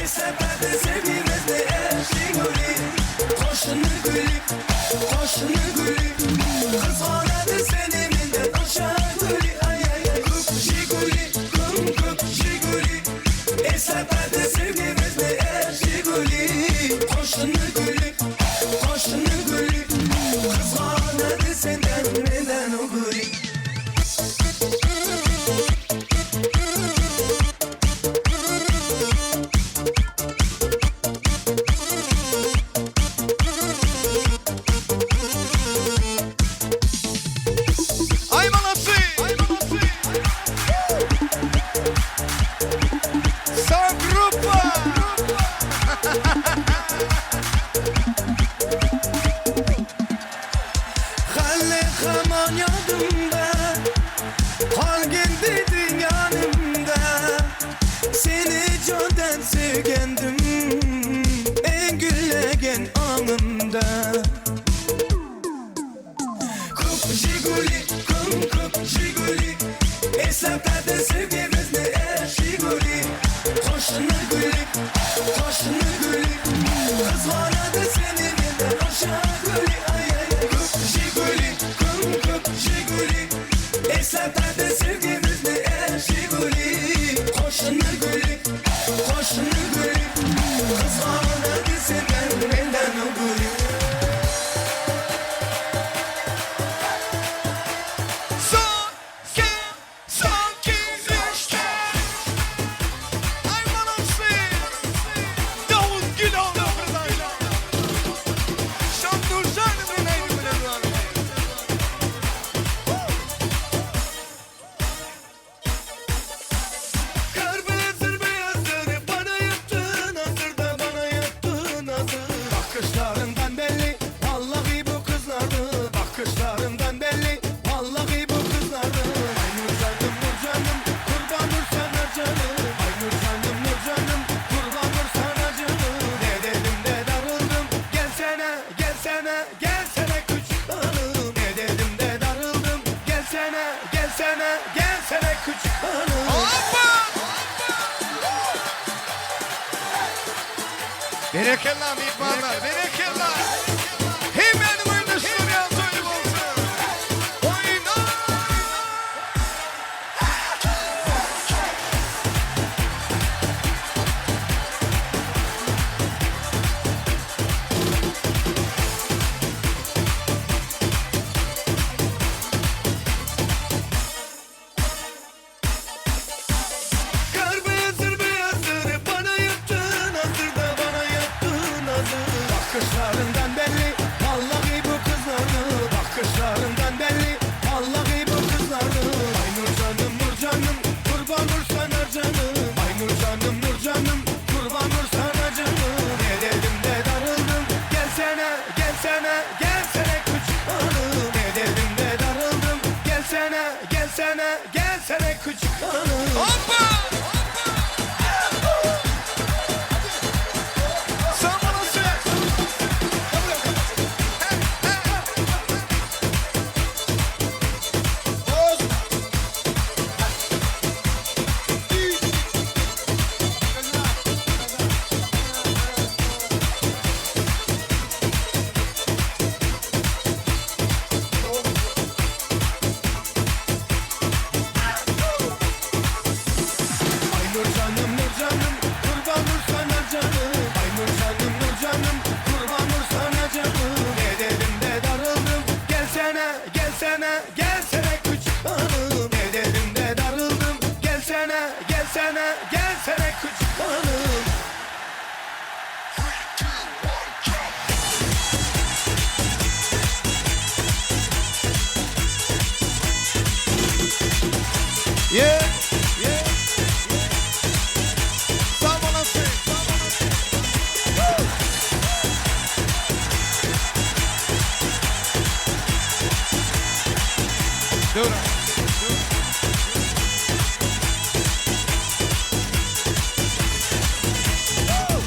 Esletadi sevgimizni Jiguli Qo'shni guli Qo'shni guli Qizg'onadi seni mendan o'sha guli Ay ay ay ko'k Jiguli Ko'm ko'k Jiguli Eslatadi sevgimizni Jiguli Qo'shni guli Qo'shni guli Qizg'onadi sendan mendan u guli. Ay malatsy! Sa gruppa! Hali hamon yodimda Qolgin deding yonimda Seni jondan sevgandim Eng gullagan ongimda Ko'k Jiguli, ko'm ko'k Jiguli Eslatadi sevgimizni Jiguli Qo'shni guli, qo'shni guli Qizg'onadi seni mendan o'sha guli Ay ay ay ko'k Jiguli, ko'm ko'k Jiguli Eslatadi sevgimizni Jiguli Qo'shni guli, qo'shni guli Qizg'onadi sendan mendan u guli. Son, iki, son, iki, üç, Ay malatsy! Davut Güloğlu production. Şamdurjan bilen. Kar beyazdır beyazdır bana yaptın hazırda bana yaptın hazır. Bakışlarından belli vallahi bu kızlardı. Bakışlarından belli vallahi bu kızlardı. Ay Nurcanım Nurcanım kurban ol sana canım. Ay Nurcanım Nurcanım kurban ol sana canım. Ne dedim de darıldım gelsene gelsene gelsene küçük hanım. Ne dedim de darıldım gelsene gelsene gelsene küçük hanım. Hoppa! Berekella mihmanlar, berekella. Hemen oýnaşdyrýan toý bolsun. Oýna! Kar beyazdır beyazdır bana yaptın hazırda bana yaptın hazır. Bakışlarından belli vallahi bu kızlardı. Bakışlarından belli vallahi bu kızlardı. Ay Nurcanım Nurcanım kurban ol sana canım. Ay Nurcanım Nurcanım kurban ol sana canım. Ne dedim de darıldım gelsene gelsene gelsene küçük hanım. Ne dedim de darıldım gelsene gelsene gelsene küçük hanım. Hoppa! Sen bana söyle. Ay Nurcanım Nurcanım kurban ol sana canım. Ay Nurcanım Nurcanım kurban ol sana canım. Ne dedim de darıldım gelsene gelsene gelsene küçük hanım. Ne dedim de darıldım gelsene gelsene gelsene küçük hanım. Yeah. Sag olasyn. Sag olasyn. Woo! Dur. Dur. Woo!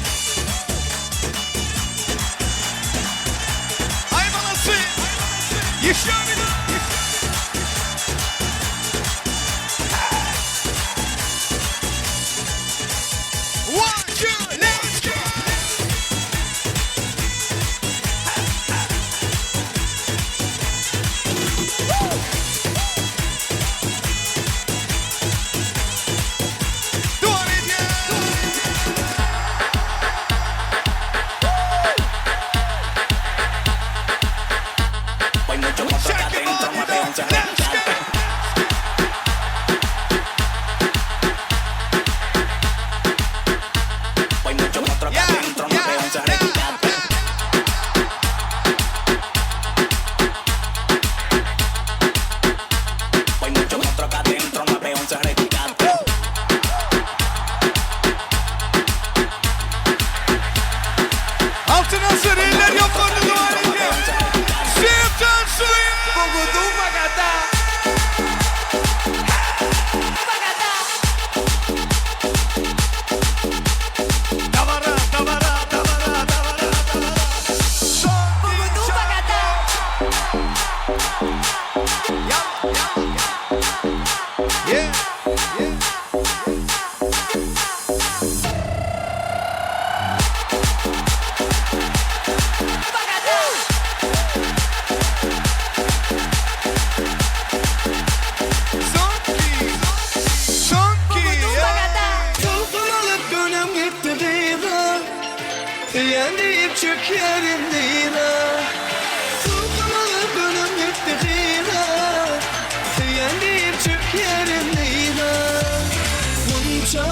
Ay olasyn. Еще bir. One, two, Söýen diýip çökýärin dyza. Sulhum alyp gönüm ýetdi gyza. Söýen diýip çökýärin dyza. Gunça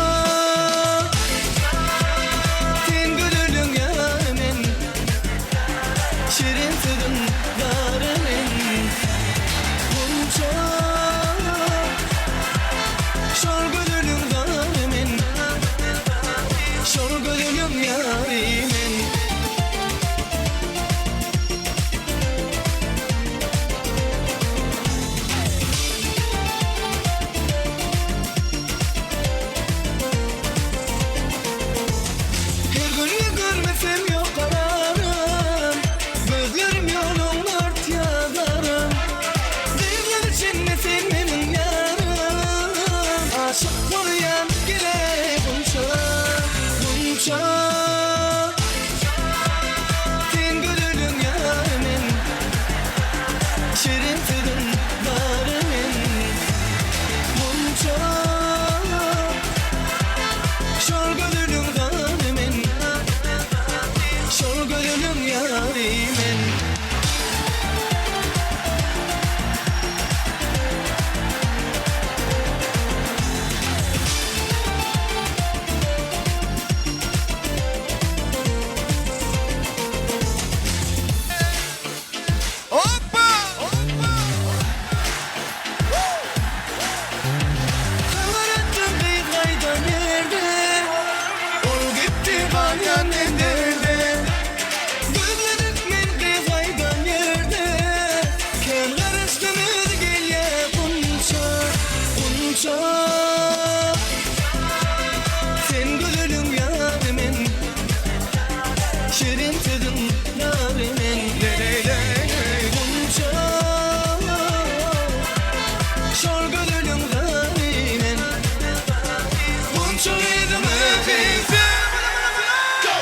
Sen gözeliň ýary men. Şirin sözüň zary men. Gunça Şol gözeliň zary men. Şol gözeliň ýary men. Her gün görmesem ýok kararym, Gözlerim ýoluňda artýar zarym. Gyzlar içinde sen meniň ýarym, Aşyk bolýan geleý gunça, gunça. Sen gözeliň ýary men, Şirin sözüň zary men. Gunça. Şol gözeliň zary men, Şol gözeliň ýary men. Hoppa! Habar etdim gyz gaýdan ýerde, Ol gitdi galýan men derde. Gözledik men gyz gaýdan ýerde, Kän garaşdym özi gelýä gunça, gunça. Sen gözeliň ýary men, Şirin sözüň nary men. Gunça Şol gözeliň zary men. Gunça gyzym öpeyim. Go!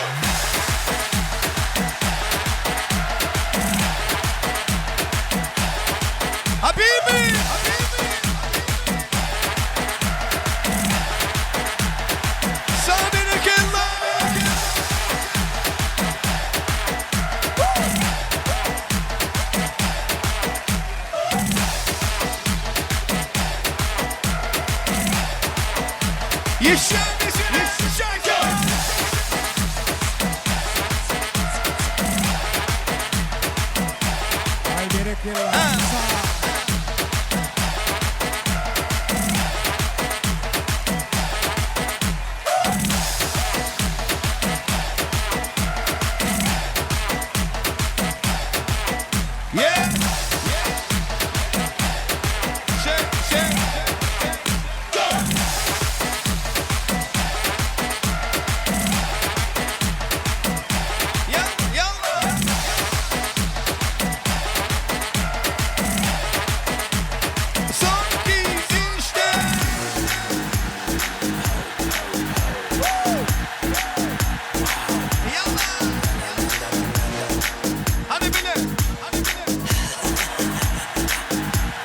Habibi! Habibi! Sabine Yeşil, Ay berekella. Yeah! Shake, shake, go! Yeah, yeah! Son iki, işte! Woo! Yalla! Hadi bile! Hadi bile!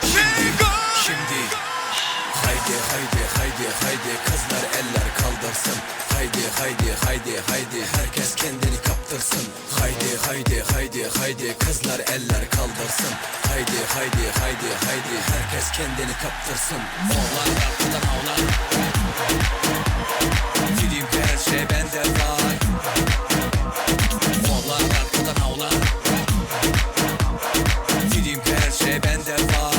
Şiko! Şimdi haydi haydi haydi haydi, kızlar eller kaldırsın. Haydi haydi haydi haydi, herkes kendini kaptırsın. Haydi haydi haydi haydi, kızlar eller kaldırsın. Haydi haydi haydi haydi, herkes kendini kaptırsın. Onlar arkadan avlar. Dedim ki her şey bende var. Onlar arkadan avlar. Dedim ki her şey bende var.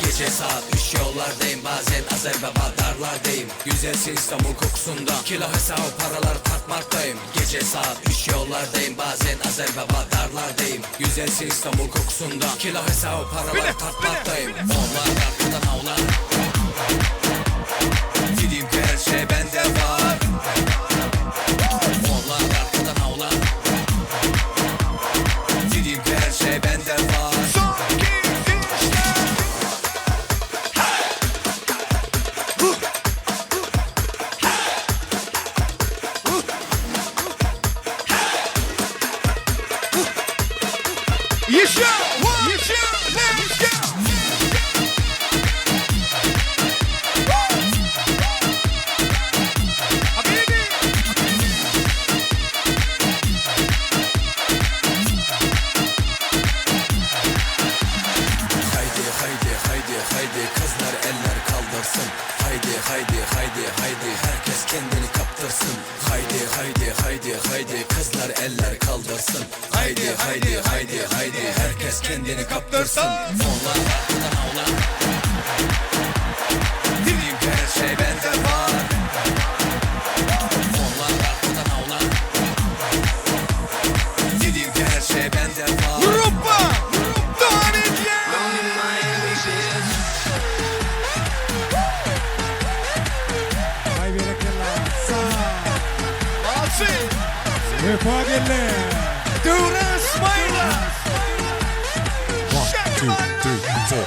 Gece saat 3 yollardayım, bazen Azer Baba darlardayım. Güzelsin İstanbul kokusunda, kilo hesabı paralar takmaktayım. Gece saat 3 yollardayım, bazen Azer Baba darlardayım. Güzelsin İstanbul kokusunda, kilo hesabı paralar Bile, takmaktayım. bile, bile. Onlar arkadan avlar. Dedim ki her şey bende var. Onlar arkadan avlar. Dedim ki her şey bende var. Son iki, işte! Hey! Huh! Huh! Huh! Еще! Еще! Еще! Habibi! Haydi haydi haydi haydi kızlar eller kaldırsın Haydi haydi haydi haydi herkes kendini kaptırsın Haydi haydi haydi haydi kızlar eller kaldırsın Haydi haydi haydi haydi herkes kendini kaptırsın Fonla arkadan avla Dediğim her şey bende var Fonla arkadan avla Dediğim her şey bende var Группа! Донечья! Haý berekella. Sag. Молодцы! Wepa geldi. Döwran Ismailov! One, two, three, four.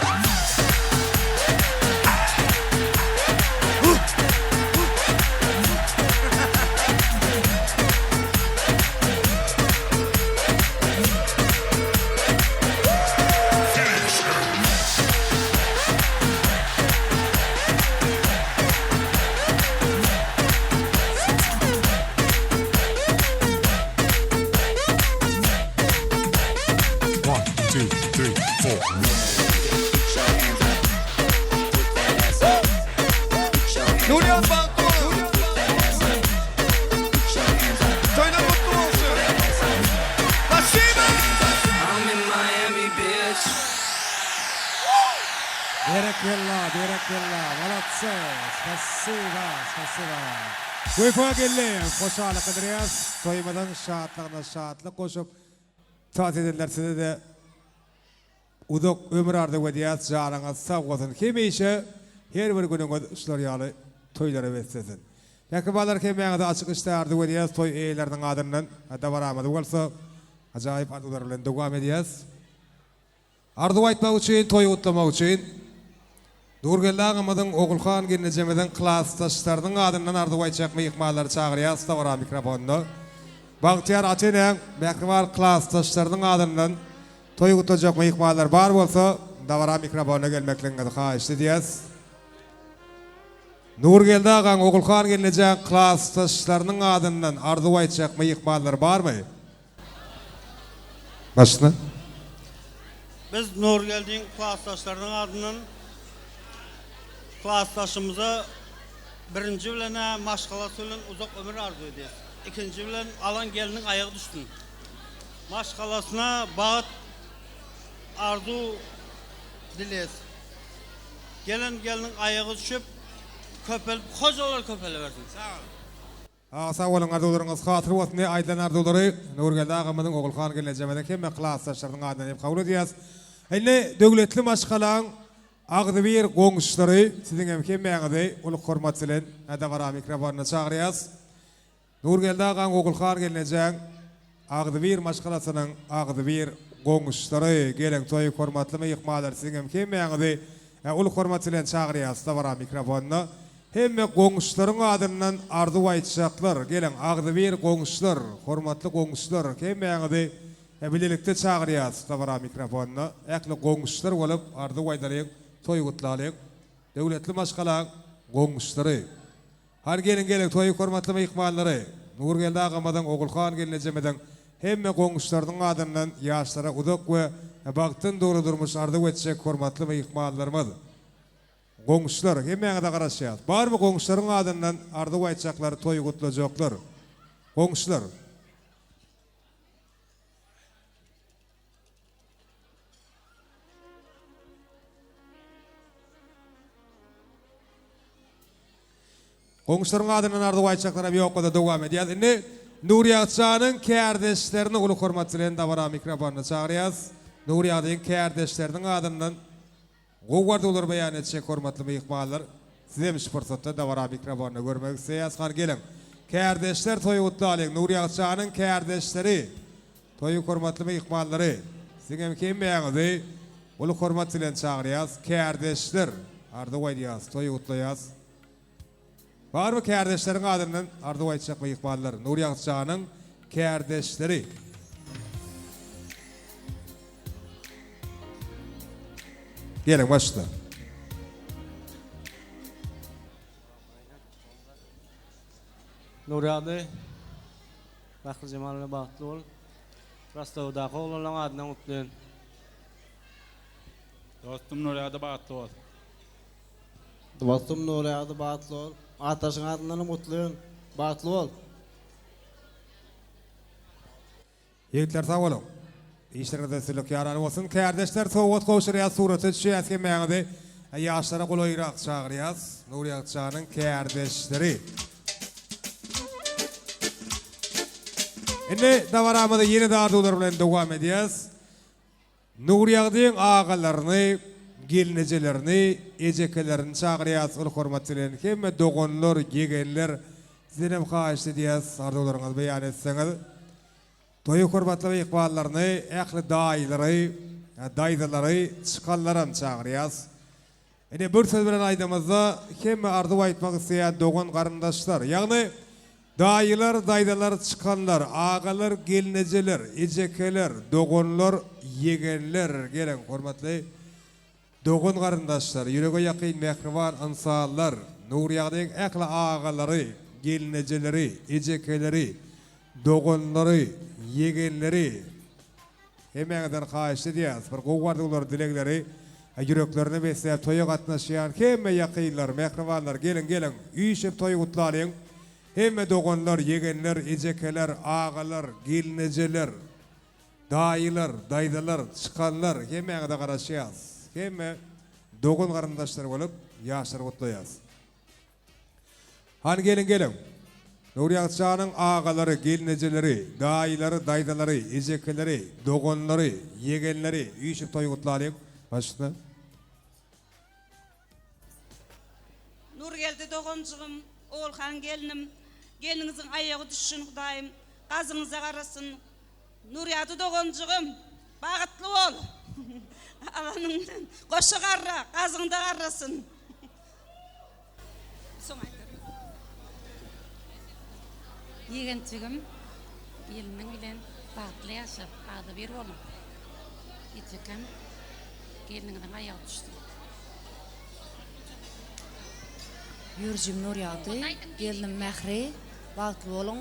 One, two, three, four. Nuryan Banko! Toýlar mutly bolsun! Спасибо! Berekella, berekella. Молодцы. Spasiba, spasiba. Wepa geldi. Hoşallyk bildirýäs. Toýumyzyň şatlygyna şatlyk goşup, tans edenler size-de uzak ömür arzuw edýäs. Janyňyz sag bolsun. Hemişe her bir günüňiz şular ýaly toýlara beslesin. Mähribanlar hemmäňize açyk işdä arzuw edýäs. Toý eýeleriniň adyndan dabaramyzy bolsa ajaýyp arzuwlar bilen dowam edýäs. Arzuw aýtmak üçin, toý gutlamak üçin Nurgeldi agamyzyň, Ogulhan gelnejemiziň klasdaşlarynyň adyndan arzuw aýtjak myhmanlary çagyrýas dabara mikrofonyna. Bagtyýar ata-enäň mähriban klasdaşlarynyň adyndan toý gutlajak myhmanlar bar bolsa, dabara mikrofonyna gelmekligiňizi haýyşt edýäs. Nurgeldi agaň, Ogulhan gelnejäň klasdaşlarynyň adyndan arzuw aýtjak myhmanlar barmy? Başla. Biz Nurgeldiň klasdaşlarynyň adyndan klasdaşymyza birinji bilen-ä maşgalasy bilen uzak ömür arzuw edýäs. Ikinji bilen alan gelniň aýagy düşsün. Maşgalasyna bagt arzuw dileýäs. Gelen gelniň aýagy düşüp, köpelip, hojalar köpelewersin. Aga sag boluň arzuwlaryňyz hasyl bolsun diýip aýdylan arzuwlary Nurgeldi agamyzyň Ogulhan gelnejemiziň hemme klasdaşlarynyň adyndan hem kabul edýäs. Indi döwletli maşgalaň agzybir goňşulary siziň hem hemmäňizi uly hormat bilen dabara mikrofonyna çagyrýas. Nurgeldi agaň Ogulhan gelnejäň agzybir maşgalasynyň agzybir goňşulary geliň toýy hormatly myhmanlar siziňem hemmäňizi uly hormat bilen çagyrýas dabara mikrofonyna hemme goňşularyň adyndan arzuw aýtjaklar geliň agzybir goňşular hormatly goňşular hemmäňizi bilelikde çagyrýas dabara mikrofonyna ähli goňşular bolup arzuw aýdalyň toý gutlalyň döwletli maşgalaň goňşulary. Hany geliň geliň toýuň hormatly myhmanlary! Nurgeldi agamyzyň, Ogulhan gelnejemiziň hemme goňşularynyň adyndan ýaşlara uzak we bagtdan doly durmuş arzuw etjek hormatly myhmanlarymyz! Goňşular, hemmäňize garaşýas. Barmy goňşularyň adyndan arzuw aýtjaklar, toý gutlajaklar? Goňşular! Goňşularyň adyndan arzuw aýtjaklaram ýok bolsa dowam edýäs. Indi Nurýagtyjanyň kärdeşlerini uly hormat bilen dabara mikrofonyna çagyrýas. Nurýagdyň kärdeşleriniň adyndan gowy arzuwlary beýan etjek hormatly myhmanlar sizem şu pursatda dabara mikrofonyna görmek isleýäs. Hany geliň kärdeşler toýy gutlalyň Nurýagtyjanyň kärdeşleri. Toýuň hormatly myhmanlary, siziň hem hemmäňizi uly hormat bilen çagyrýas. Kärdeşler, arzuw aýdýas, toýy gutlaýas. Barmy kärdeşleriň adyndan arzuw aýtjak myhmanlar? Nurýagtyjanyň kärdeşleri. Geliň başda. Nurýagdy, Mährijemal bilen bagtly bol. Rostowdaky oglanlaň adyndan gutlaýan. Dostum Nurýagdy bagtly bol. Dostum Nurýagdy bagtly bol. Ataşyň adyndanam gutlaýan. Bagtly bol. Ýigitler sag boluň. Işleriňizde üstünlik ýaran bolsun. Kärdeşler sowgat gowşurýas surata düşýäs hemmäňizi ýaşlara golaýrak çagyrýas. Nurýagtyjanyň kärdeşleri. Indi dabaramyzy ýene-de arzuwlar bilen dowam edýäs. Nurýagdyň agalaryny, gelnejelerini, ejekelerini çagyrýas uly hormat bilen. Hemme doganlar, ýegenler sizdenem haýyşt edýäs arzuwlaryňyzy beýan etseňiz. Toýy hormatly myhmanlaryny, ähli daýylary, daýzalary, çykanlaram çagyrýas. Ine bir söz bilen aýdamyzda hemme arzuw aýtmak isleýän dogan garyndaşlar, ýagny daýylar, daýzalar, çykanlar, agalar, gelnejeler, ejekeler, doganlar, ýegenler geliň hormatly dogan garyndaşlar, ýürege ýakyn mähriban ynsanlar, Nurýagdyň ähli agalary, gelnejeleri, ejekeleri, doganlary, ýegenleri, Hemmäňizden haýyşt edýäris, bir gowy arzuwlary, dilegleri ýüreklerine besläp toýa gatnaşýan hemme ýakynlar, mähribanlar geliň geliň üýşüp toýy gutlalyň. Hemme doganlar, ýegenler, ejekeler, agalar, gelnejeler, daýylar, daýzalar, çykanlar hemmäňize garaşýas. Hemme dogan garyndaşlar bolup ýaşlary gutlaýas. Hany geliň geliň. Nurýagtyjanyň agalary, gelnejeleri, daýylary, daýzalary, ejekeleri, doganlary, ýegenleri üýşüp toý gutlalyň. Baş üstüne. Nurgeldi doganjygym, Ogulhan gelnim, gelniňiziň aýagy düşsün Hudaýym gazyňyza garasyn. Nurýagdy doganjygym, bagytly bol. Alanyň bilen goşa garra, gazyňda garrasyn. Soň aýdaryn. Ýegenjigim gelniň bilen bagtly ýaşa, agzybir boluň. Ejekem gelniňiziň aýagy düşsün. Ýürjim Nurýagdy, gelnim Mähri, bagtly boluň.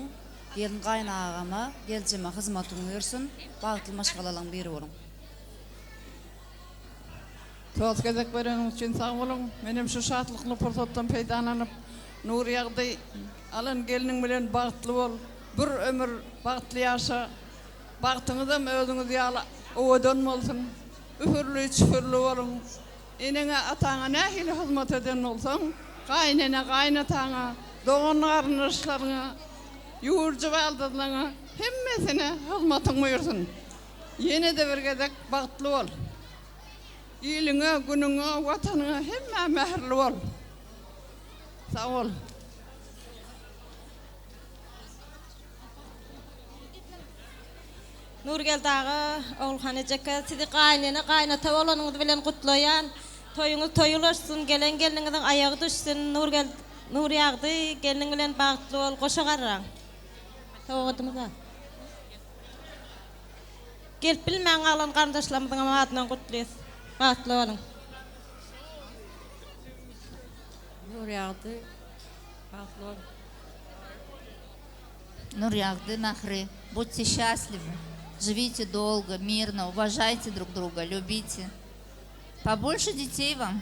Gelin gaýynagama, geljeme hyzmatyň buýursyn, bagtly maşgalalaň biri boluň. Tost gezek bereniňiz üçin sag boluň. Menem şu şatlykly pursatdan peýdalanyp, Nurýagdy, alan gelniň bilen bagtly bol, bir ömür bagtly ýaşa. Bagtyňyzam özüňiz ýaly owadan bolsun. Ühürli, çühürli boluň. Eneňe, ataňa nähili hyzmat eden bolsaň, gaýynene, gaýynataňa, dogan-garyndaşlaryňa, ýüwürji-baldyzlaňa, hemmesine hyzmatyň buýursyn. Ýene-de bir gezek bagtly bol. Iliňe, günüňe, Watanyňa, hemmä mähirli bol. Sag bol. Nurgeldi aga, Ogulhan ejeke, sizi gaýynene, gaýynata bolanyňyz bilen gutlaýan. Toýuňyz toý ulaşsyn, gelen gelniňiziň aýagy düşsün. Nurgeldi, Nurýagdy, gelniň bilen bagtly bol, goşa garraň. Sowgadymyz bar. Gelip bilmän galan garyndaşlarymyzyňam adyndan gutlaýas. Bagtly boluň. Nurýagdy bagtly bol. Nurýagdy Mähri budьте счастливы живите долго мирно уважайте друг друга любите побольше детей вам.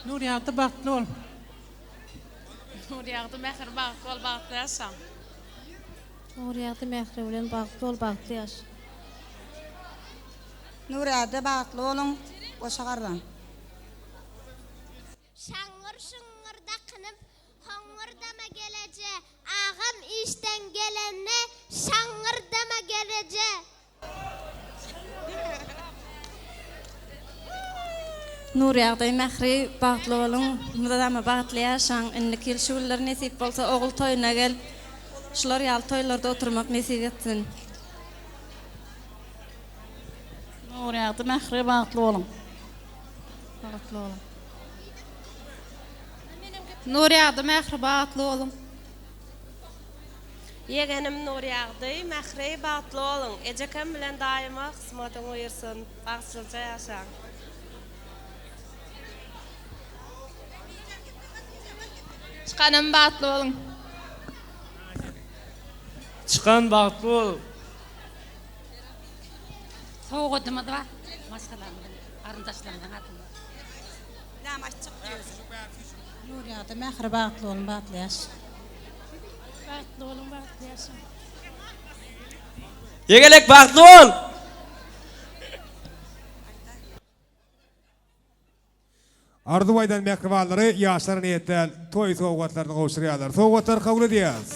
Nurýagdy bagtly bol. Nurýagdy Mähri bagtly bol bagtly ýaşa. Nurýagdy Mähri bilen bagtly bol bagtly ýaş. Nurýagdy bagtly boluň goşa garraň. Şaňňyr-şuňňur dakynyp, hoňňurdama geleje, Agam işden gelende, şaňňyrdama geleje. Nurýagdy Mähri bagtly boluň mydama bagtly ýaşaň indiki ýyl şu günler nesip bolsa ogul toýuna gelip şular ýaly toýlarda oturmak nesip etsin. Nurýagdy Mähri bagtly boluň. Bagtly boluň. Nurýagdy Mähri bagtly boluň. Ýegenim Nurýagdy, Mähri, bagtly boluň! Ejekem bilen daýyma kysmatyň buýursyn! Bagtlyja ýaşaň! Çykanam bagtly boluň! Çykan bagtly bol! Sowgadymyz bar maşgalamyzyň garyndaşlarymyzyň adyndan. Näme aýtjak diýýäsiň? Nurýagdy Mähri bagtly boluň bagtly ýaş. Bagtly boluň bagtly ýaşaň. Ýegelek bagtly bol. Arzuw aýdan mähribanlary ýaşlara niýetlän toý sowgatlaryny gowşurýarlar. Sowgatlary kabul edýäris.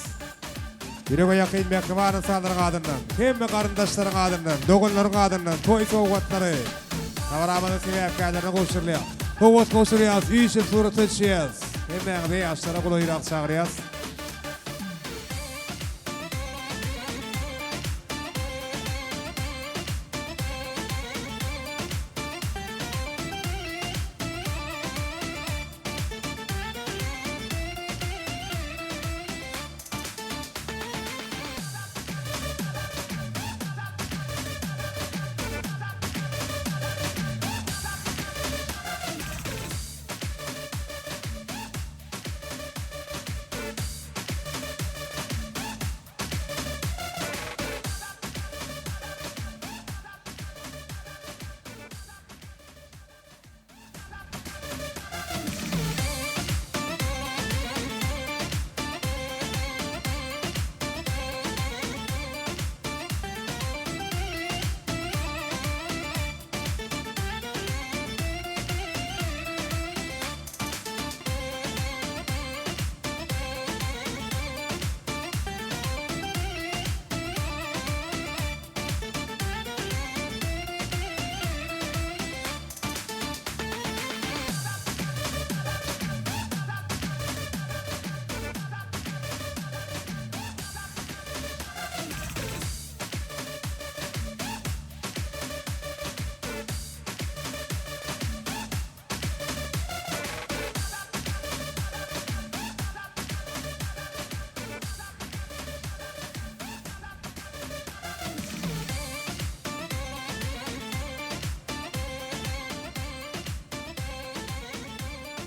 Ýürege ýakyn mähriban ynsanlaryň adyndan, hemme garyndaşlaryň adyndan, doganlaryň adyndan toý sowgatlary dabaramyzyň sebäpkärlerine gowşurylýar. Sowgat gowşurýarys, üýşüp surata düşýäris. Hemmäňizi ýaşlara golaýrak çagyrýarys.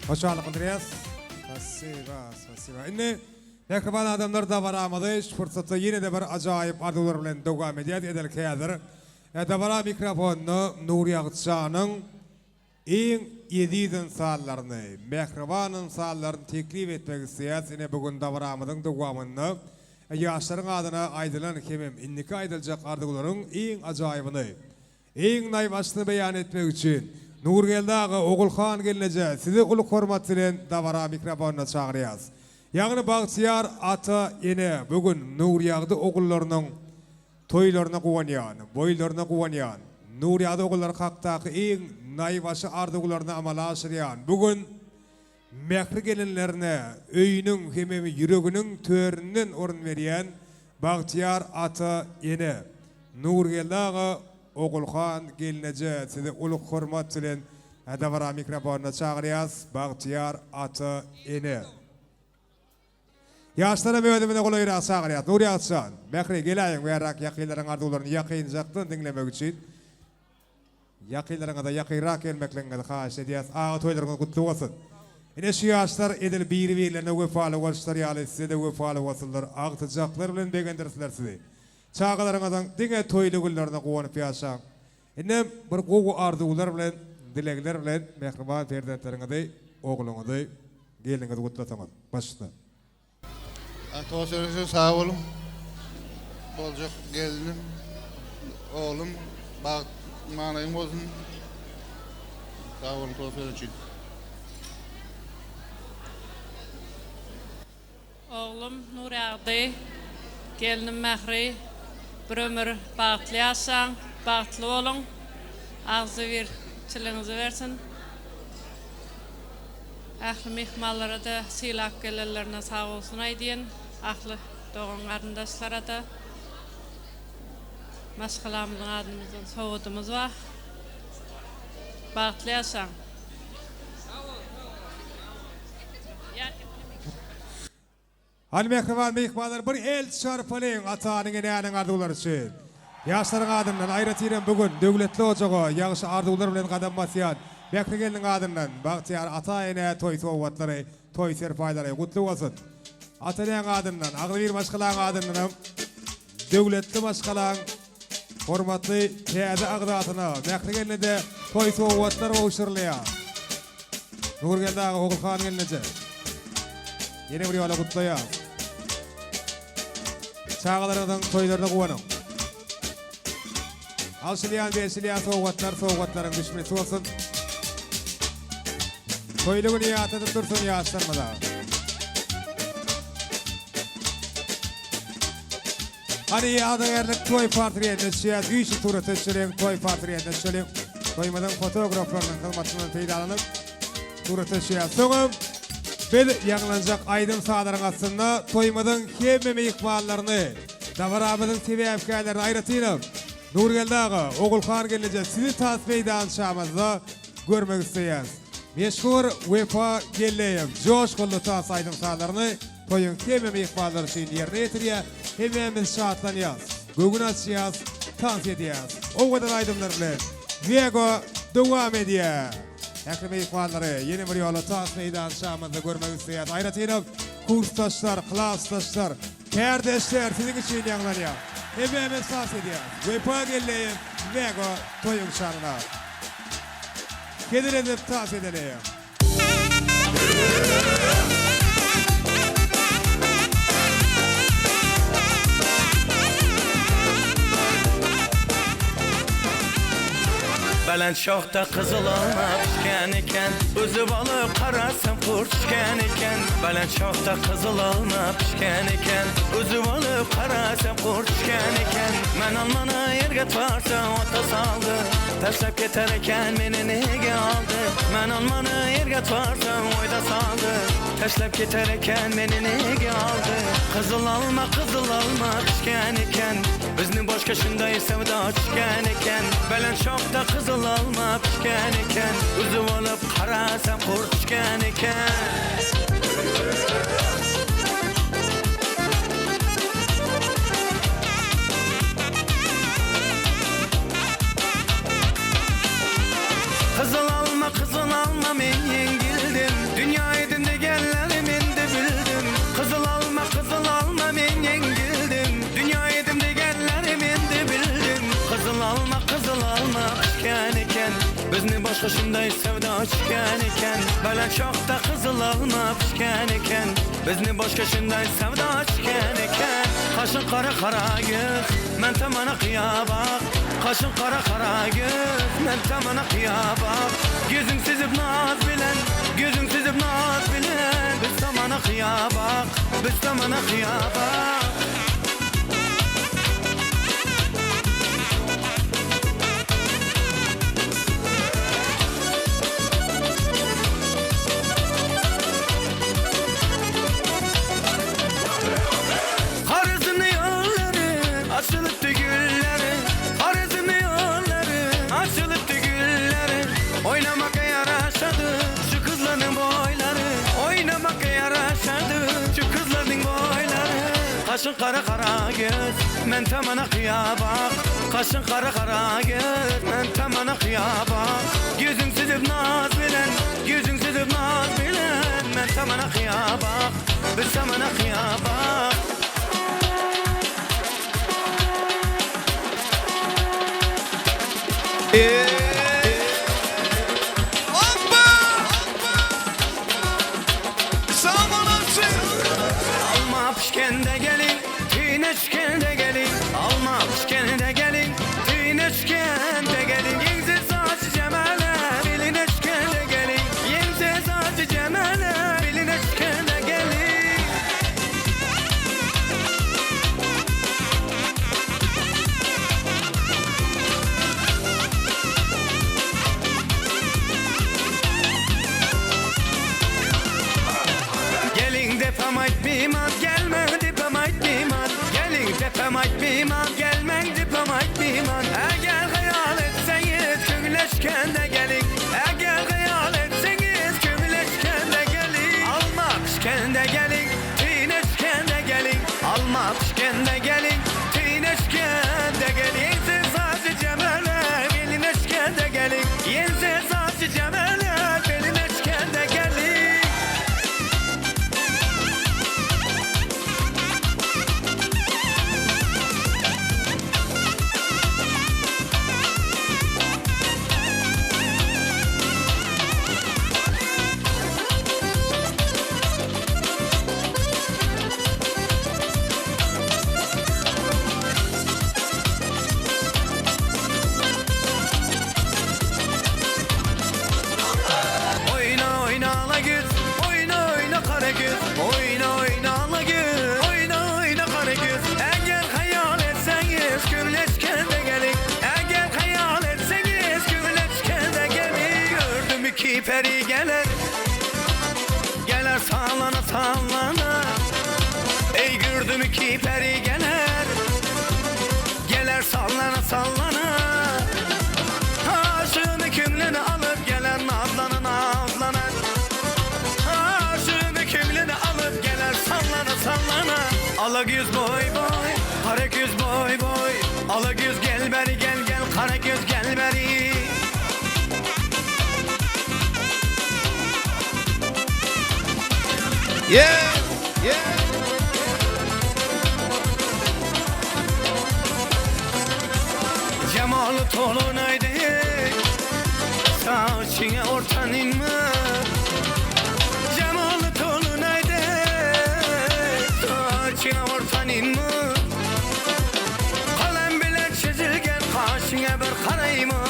Hoşallyk bildirýäs. Spasiba, spasiba. Indi mähriban adamlar dabaramyzy şu pursatda ýene-de bir ajaýyp arzuwlar bilen dowam edýäs. Edil häzir dabara mikrofonynda Nurýagtyjanyň Iň eziz ynsanlaryny, mähriban ynsanlaryny teklip etmek isleýäris. Ine, bu gün dabaramyzyň dowamynda ýaşlaryň adyna aýdylan hemem indiki aýdyljak arzuwlaryň iň ajaýybyny, iň naýbaşysyny beýan etmek üçin Nurgeldi aga, Ogulhan gelneje sizi uly hormat bilen dabara mikrofonyna çagyrýarys. Ýagny bagtyýar ata, ene bu gün Nurýagdy ogullarynyň Toýlaryna guwanýan, boýlaryna guwanýan, Nurýagdy ogullary hakdaky iň naýbaşy arzuwlaryny amala aşyrýan bu gün mähri gelinlerine öýüniň hemem ýüreginiň töründen orun berýän bagtyýar ata, ene, Nurgeldi aga, Ogulhan gelneje sizi uly hormat bilen dabara mikrofonyna çagyrýas, bagtyýar ata, ene. Ýaşlaram özümize golaýrak çagyrýas. Nurýagty jan, Mähri, geläýiň bärräk ýakynlaryň arzuwlaryny ýakynjakdan diňlemek üçin. Ýakynlaryňyza ýakynrak gelmekligiňizi haýyş edýäs. Aga toýlaryňyz gutly bolsun. Ine şu ýaşlar edil biri-birlerine wepaly boluşlary ýaly size-de wepaly bolsunlar, agtyjaklar bilen begendirsinler sizi. Çagalaryňyzyň diňe toýly günlerine guwanyp ýaşaň. Indem bir gowy arzuwlar bilen, dilegler bilen mähriban perzentleriňizi, ogluňyzy, gelniňizi gutlasaňyz. Baş üstüne. Toý üçin sag boluň. Boljak gelnim, oglum bagt manaýyň bolsun. Sag boluň toý üçin. Oglum Nurýagdy, gelnim Mähri bir ömür bagtly ýaşaň, bagtly boluň, agzybirçiligiňizi bersin. Ähli myhmanlara-da sylap gelenlerine sag bolsun aýdýan, ahli dogan-garyndaşlara-da maşgalamyzyň adymyzdan sowgadymyz bar. Bagtly ýaşaň! Hany mähriban myhmanlar bir el çarpalyň atanyň enäniň arzuwlary üçin. Ýaşlaryň adyndan aýratynam bu gün döwletli ojaga ýagşy arzuwlar bilen gadam basýan Mähri gelniň adyndan bagtyýar ata-enä toý sowgatlary, toý serpaýlary gutly bolsun. Ata-enäň adyndan, agzybir maşgalaň adyndanam döwletli maşgalaň hormatly täze agzasyna Mähri gelne-de toý sowgatlar gowşurylýar. Nurgeldi aga, Ogulhan gelneje. Ýene bir ýola gutlaýas. Çagalaryňyzyň toýlaryna guwanyň. Alşylýan, berşilýän sowgatlar sowgatlaryň düşmesi bolsun. Toýly güni ýatladyp dursun ýaşlarymyza. Hany ýadygärlik toý portretine düşýäs, güýçli surata düşeliň, toý portretine düşeliň. Toýumyzyň fotograflarynyň hyzmatyndan peýdalanyp surata düşýäs. Soňam biz ýaňlanjak aýdym-sazlaryň astynda toýumyzyň hemme myhmanlaryny, dabaramyzyň sebäpkärlerini aýratynam Nurgeldi aga, Ogulhan gelneje sizi tans meýdançamyzda görmek isleýäs. Meşhur Wepa Gelleýew joşgunly tans aýdym-sazlaryny Toýuň hemme myhmanlary üçin ýerine ýetirýär. Hemmämiz şatlanýas, göwün açýas, tans edýäs. Owadan aýdymlar bilen Wego dowam edýär. Ähli myhmanlary ýene bir ýola tans meýdançamyzda görmek isleýäs. Aýratynam kursdaşlar, klasdaşlar, kärdeşler siziň üçin ýaňlanýar. Hemmämiz tans edýäs. Wepa Gelleýew Wego toýuň şanyna. Hezil edip tans edeliň. Belent şahda gyzyl alma pişken eken, Üzüp alyp garasam gurt tüşken eken. Belent şahda gyzyl alma pişken eken, Üzüp alyp garasam gurt tüşken eken. Men almany ýerge tarsam ota saldy, Taşlap keter eken meni nege aldy Men almany ýerge tarsam oýda saldy Taşlap keter eken meni nege aldy Gyzyl alma gyzyl alma pişken eken Bizni boşga şunday söwda tüşken eken Belent şahda gyzyl alma pişken eken Üzüp alyp garasam gurt tüşken eken. Gyzyl alma, gyzyl alma men ýeňildim Dünýä edim degenleri men-de bildim Gyzyl alma, gyzyl alma men ýeňildim Dünýä edim degenleri men-de bildim Gyzyl alma, gyzyl alma pişken eken Bizni başga şunday söwda çüken eken Belent şahda gyzyl alma pişken eken Bizni başga şunday söwda çüken eken Kaşyň gara gara göz, men tamana gyýa bak Kaşyň gara gara göz, men tamana gyýa bak Gözüň süzüp naz bilen, gözüň süzüp naz bilen Biz tamana gyýa bak, biz tamana gyýa bak. Haryzm ýollary, açylypdy gülleri, Haryzm ýollary, açylypdy gülleri. Oýnamak ýaraşady şu gyzlaryň boýlary, Oýnamak ýaraşady şu gyzlaryň boýlary. Gaşyň gara gara göz, men tamana gyýa bak, Gaşyň gara gara göz, men tamana gyýa bak. Ýüzüň süzüp naz bilen, ýüzüň süzüp naz bilen, Men tamana gyýa bak. Biz tamana gyýa bak. Alma pişkende gelin, tüýüne çükende gelin, Alma pişkende gelin, tüýüne çükende gelin, Ýeňse saçy jemele, biline çükende gelin, Ýeňse saçy jemele, biline çükende gelin. Geliň depem aýtmyman, gelmäň depem aýtmyman, Geliň depem aýtmyman, gelmäň depem aýtmyman, Eger hyýal etseňiz köňleşkende geliň, Eger hyýal etseňiz köňleşkende geliň, Alma pişkende geliň, tüýneşkende. peri geler Geler sallana sallana Ey gördüm iki peri geler Geler sallana sallana Aşığını kimlini alıp geler nazlana nazlana Aşığını kimlini alıp geler sallana sallana Ala göz boy boy Kara göz boy boy Ala göz gel beri gel gel Kara göz gel beri Yeah! Yeah! Jemaly tolunaydy Saçyňa ortanyňmy Jemaly tolunaydy Saçyňa ortanyňmy Galam bilen çizilgen gaşyňa bir garaýmy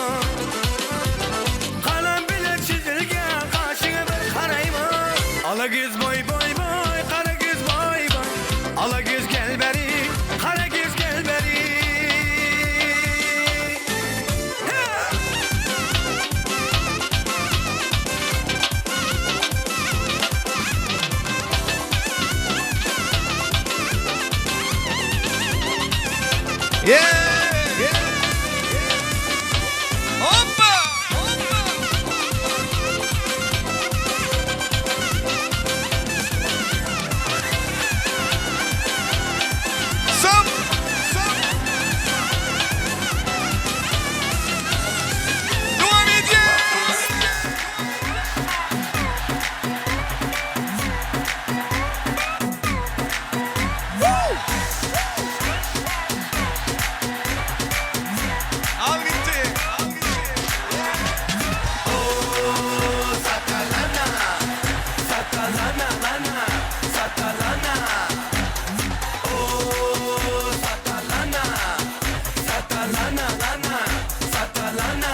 Galam bilen çizilgen gaşyňa bir garaýmy Ala göz boý boý boý Gara göz boý boý Ala göz gel beri Gara göz gel beri Yeah! Yeah! Hoppa! Sap! Sap! Dowam edýäs! Al gitdi! Al gitdi! Oh, satalana, satalana, lana, satalana. Oh, satalana, satalana, lana, satalana.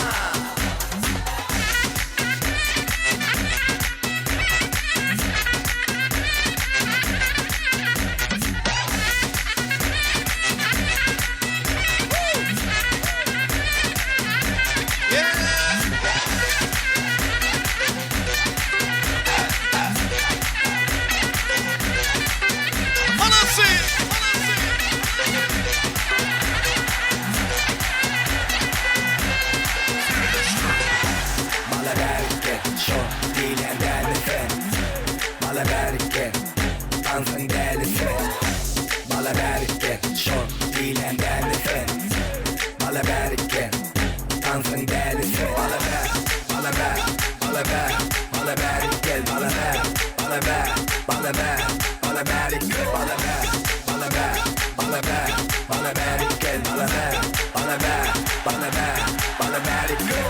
Anasy! Mala bereket, şo diýlen dälisi. Mala bereket, tansyň dälisi. Mala bereket, şo diýlen dälisi. Mala bereket, tansyň dälisi. Mala ber, mala ber, mala ber, mala bereket, mala ber, mala ber, mala ber, mala bereket, mala ber, mala ber, mala ber, mala bereket, mala ber, mala ber, mala ber, mala bereket.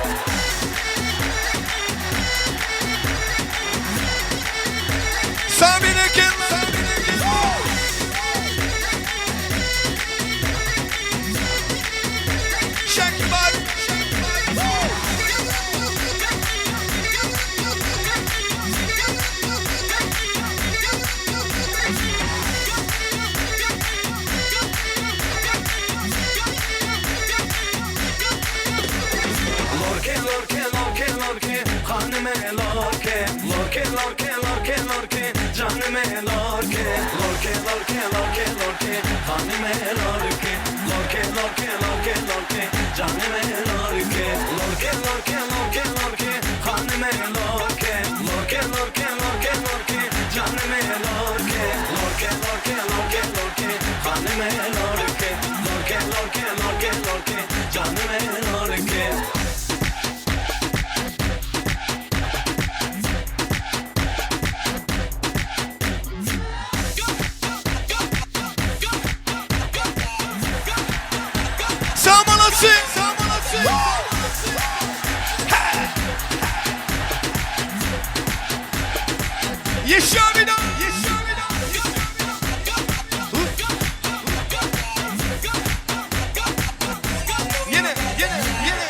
Sabine kim? Shake your body. Lorke lorke lorke lorke hanıme lorke Lorke lorke lorke lorke canıme lorke Lorke lorke lorke lorke hanıme lorke Lorke lorke lorke lorke canıme lorke Lorke lorke lorke lorke hanıme lorke Lorke lorke lorke lorke canıme lorke Lorke lorke lorke lorke hanıme lorke Lorke lorke lorke lorke canıme lorke Sağ olasın. Yeşamina. Yine, yine, yine.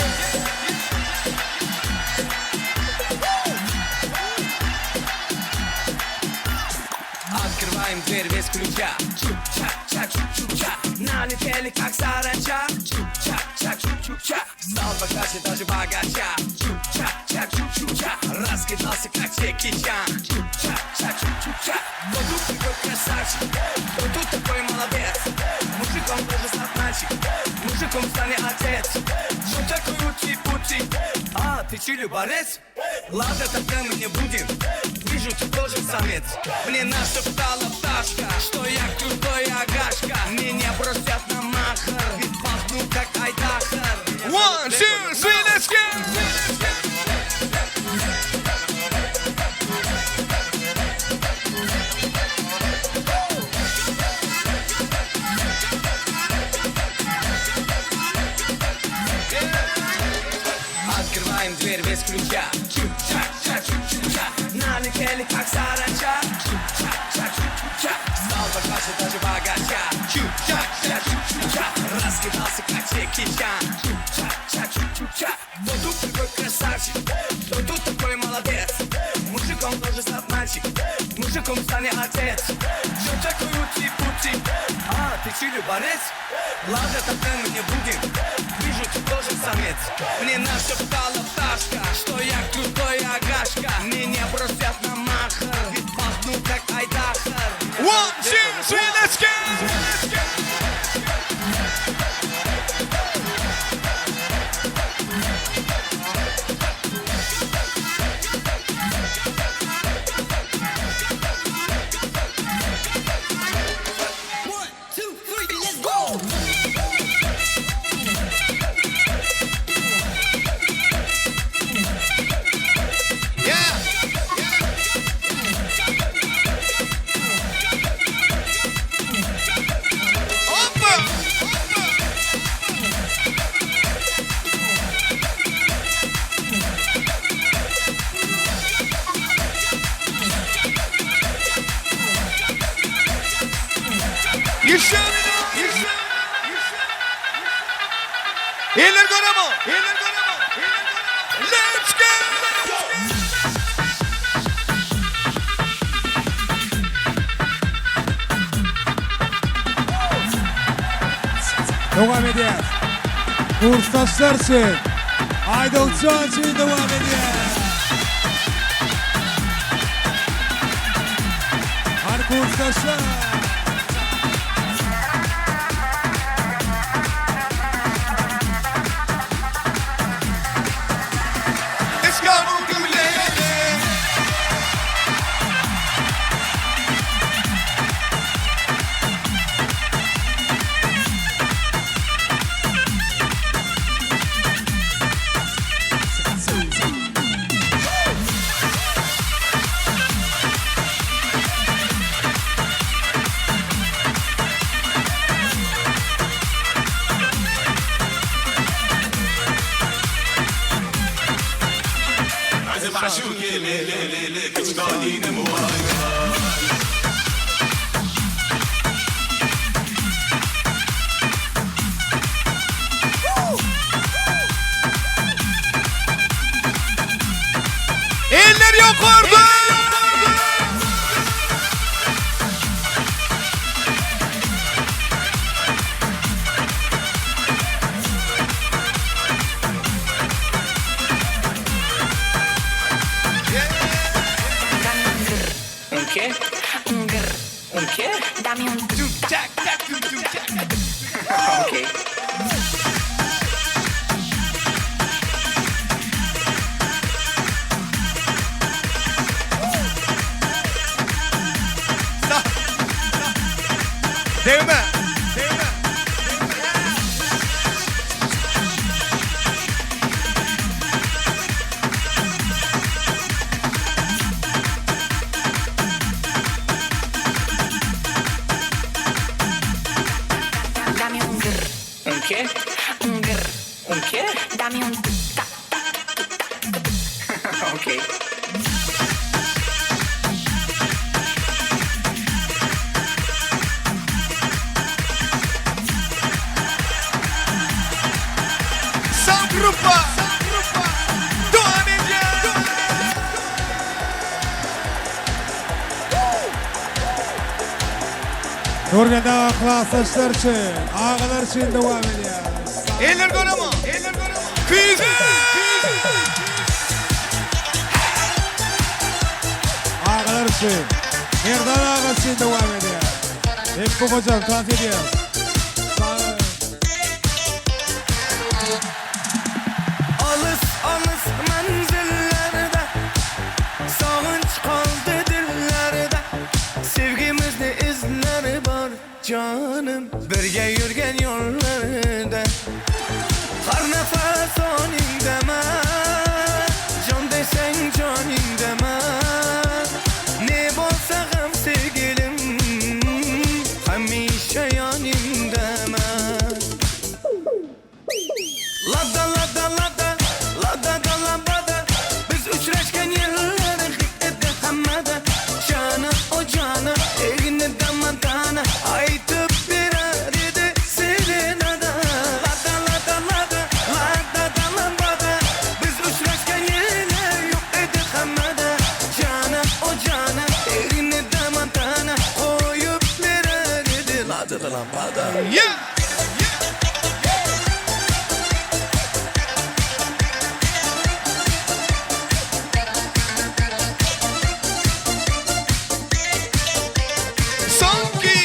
Открываем дверь без ключа Чуп-чак, чуп-чуп-ча Налетели как саранча Чуп-чак, чуп-чуп-ча Встал богаче даже. даже богача. Чу-ча-ча, чу-чу-ча. Раскидался, как Джеки Чан. Чу-ча-ча, чу-чу-ча. Кто тут такой красавчик? Кто тут такой молодец? Мужиком тоже стать мальчик. Мужиком стань отец. Что такой ути-пути? А, ты чили борец? Ладно, тогда мы не будем. Вижу, ты тоже самец. Мне нашептала пташка, что я крутой агашка. Меня бросят на махар, ведь пахну как айдахар. One, two, three, let's go! Открываем дверь без ключа. Чу-ча-ча, чу-чу-ча. Налетели как саранча. Чу-ча-ча, чу-чу-ча. Стал богаче даже богача. Чу-ча-ча, чу-чу-ча. Раскидался как Джеки Чан. Чу-ча-ча, чу-чу-ча. Кто тут такой красавчик? Кто тут такой молодец? Мужиком тоже стать мальчик. Мужиком стань отец. Что такой ути-пути? А, ты чили борец? Ладно, тогда мы не будем. Вижу, ты тоже самец. Мне нашептала пташка, что я крутой агашка. Меня бросят на махар, ведь пахну как айдахар. One, two, three, let's go! Let's go! One, two, three, let's go! Еще Еще Eller göremo! Eller göremo! Let's go! Dowam edýär. Kursdaşlar üçin Aýdawçy üçin dowam edýär. Hany kursdaşlar. Let's go! Eller ýokarda! Un qué? Un grr. Un qué? Dame un tac tac tum tum tac. Ok. Degme! Degme! Dame un grr. Un qué? Un grr. Un qué? Dame un tac tac. Ok. Sam grupa! Dowam edýär! Nurgeldi aga klasdaşlar üçin, agalar üçin dowam edýär. Eller göremo! Eller göremo! Küýze! Agalar üçin. Merdan aga üçin dowam edýär. Hep bu hojam tans edýär. Alys alys menzillerde Sagynç galdy dillerde Sevgimizni izleri bar janym Birge ýürgen ýollarda Har nefes oniňdaman Jan deseň janyňdaman Ne bolsa gam sevgilim Hemişe ýanyňdaman Lada lada lada lada da lambada Biz uçraşgan ýyllar hit edi hammada Jana o jana egnide montana Aýtyp berer edi serenada Lada lada lada lada da lambada Biz uçraşgan ýyllar ýok edi hammada Jana o jana egnide montana Goýup berer edi lada da lambada Yeah! Soňky!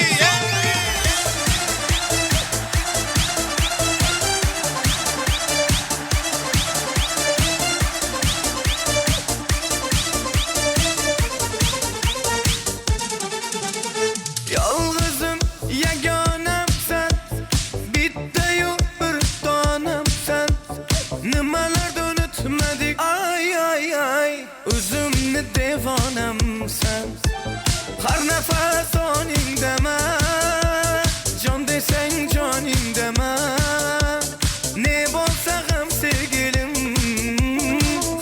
Ýalňyzym, ýeganem sen Bitta-ýu bir tanem sen Nimelerden ötmedik Aý aý aý Özümni dewanem sen Har nefes oniňdaman Jan deseň janyňdaman Ne bolsa gam sevgilim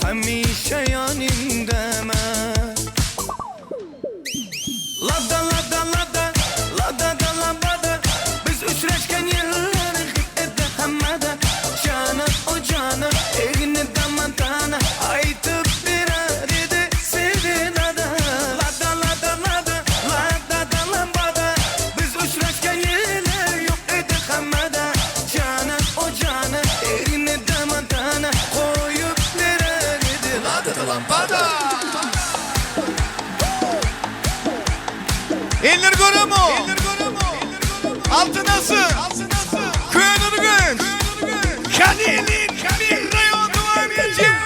Hemişe ýanyňdaman Lada lada lada lada da lambada Biz uçraşgan ýyllar hit edi hammada Jana o jana egnide montana Aýtyp berer edi serenada Lada lada lada lada da lambada Biz uçraşgan ýyllar ýok edi hammada Jana o jana egnide montana Goýup berer edi lada da lambada Eller göremo. Altyn asyr. Köneürgenç. Kalinin raýon dowam edýär.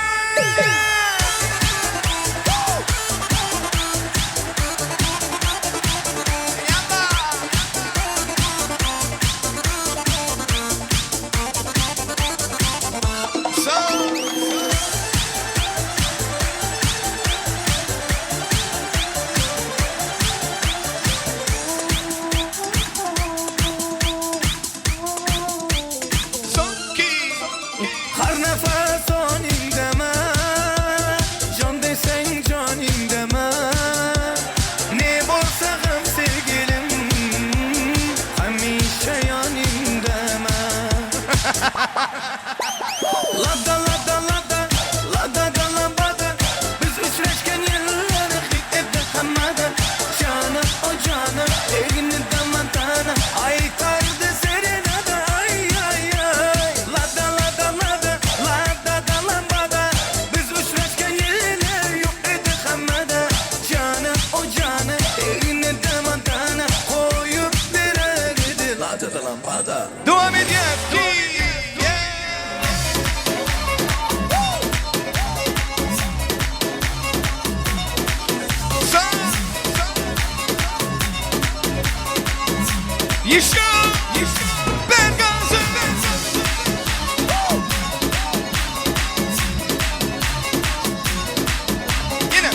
Har nefes oniňdaman Jan deseň janyňdaman Ne bolsa gam sevgilim Hemişe ýanyňdaman Lada lada lada lada da lambada Biz uçraşgan ýyllar hit edi hammada Jana o jana egnide montana Aýtardy serenada aý aý aý Lada lada lada lada da lambada Biz uçraşgan ýyllar ýok edi hammada Jana o jana egnide montana Goýup berer edi lada da lambada Dowam edýär. Ýeşil! Bergazy! Ýene!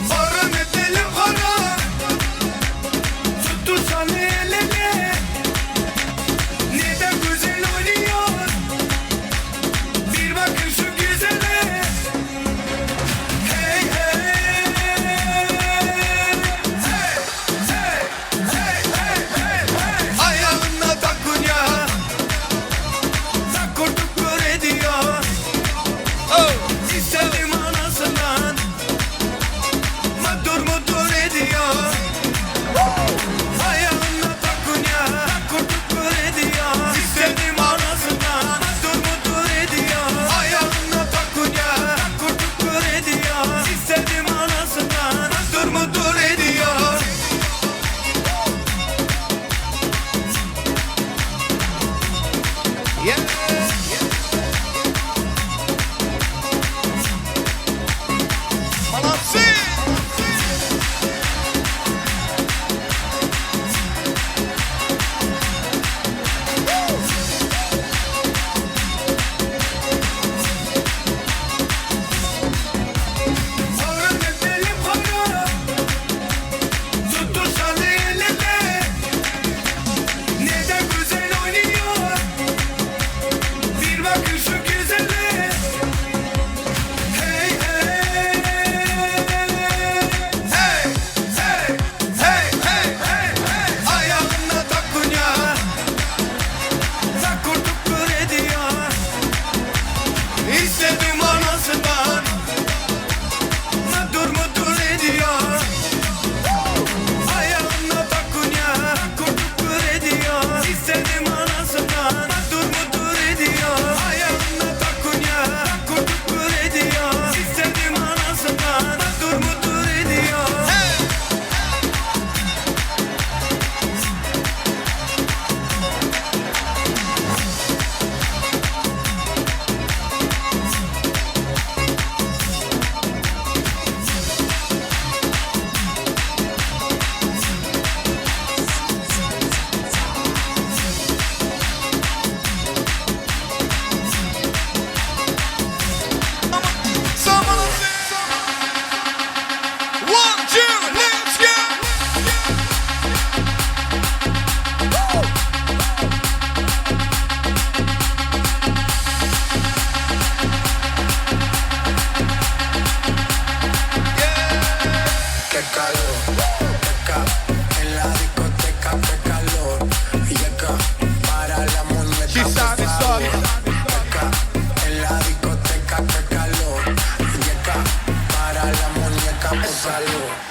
Haram edelim haram Tuttu sana elini Neden güzel oynuyor Bir bakın şu güzele Hey hey.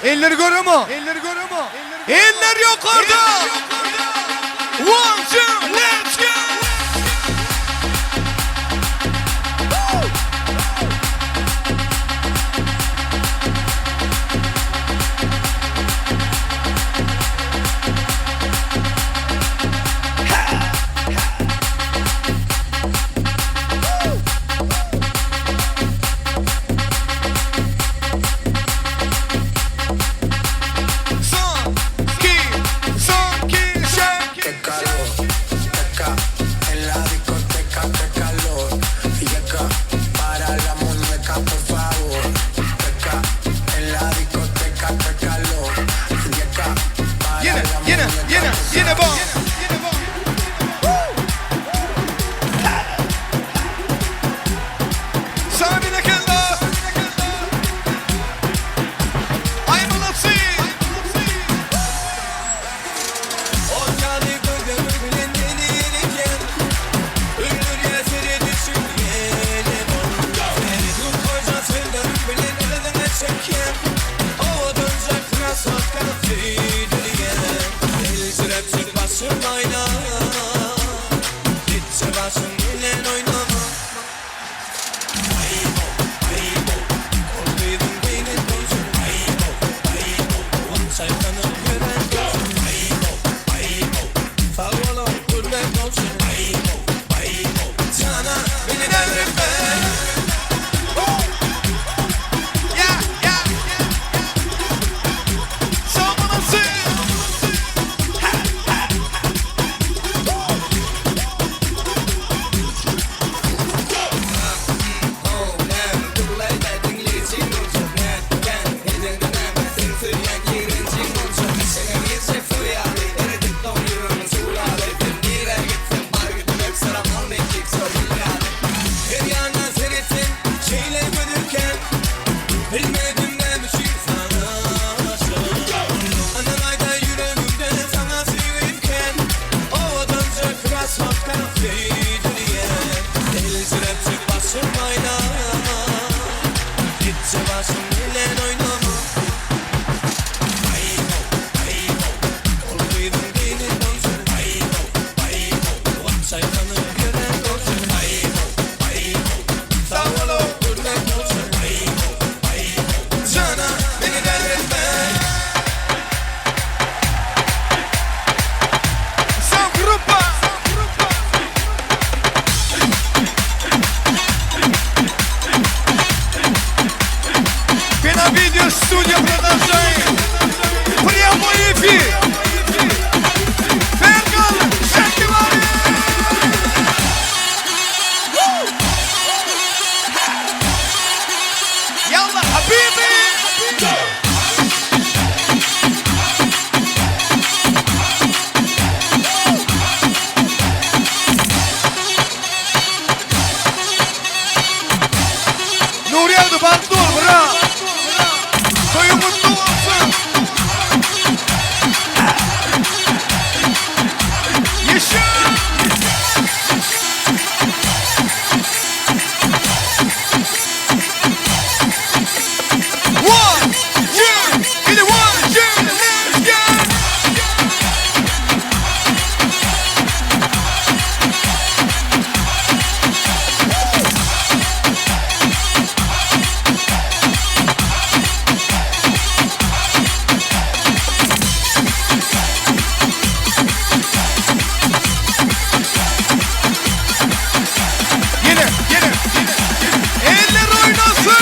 Eller göremo. Eller göremo. Eller ýokarda. One, two, let's go! Ýene, ýene, ýene, ýene bor. Sana berekella. Ay molodцы. Son grupa. Pena Video Studio продолжает прямой эфир. Fergal Şekibari. Yalla habibi. Nuri Aldı bagtly bol bra. Toýuň gutly bolsun. Ýeşil. One, two, hadi one, two, let's go. Yine, yine, yine. Eller oynasın.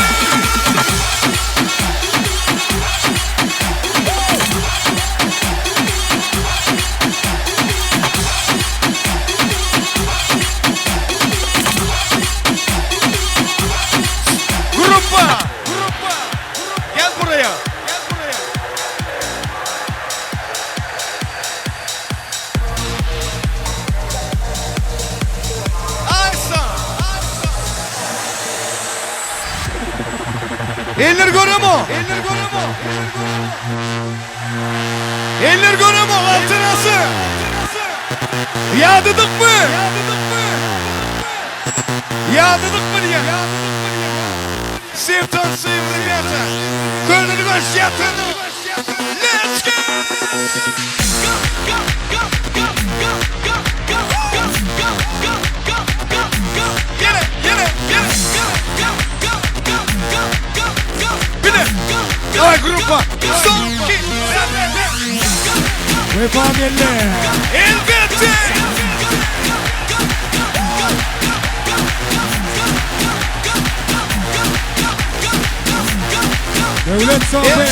Grupa. Grupa. Gel buraya. Gel buraya. Aysa. Eller göremo. Eller göremo. Eller göremo. Altınası. Ýadydyk mı? Ýadydyk mı diýen? Sev tansyň, rебята. Köňül goş ýatyn. Go, go, go, go, go, go, go, go, go, go, go, go, go. Ýene, ýene, ýene. Go, go, go, go, go, go, go. Bile. Daway gruppa. Son, iki, Wepa geldi. Elbetde. Döwlet Sopy.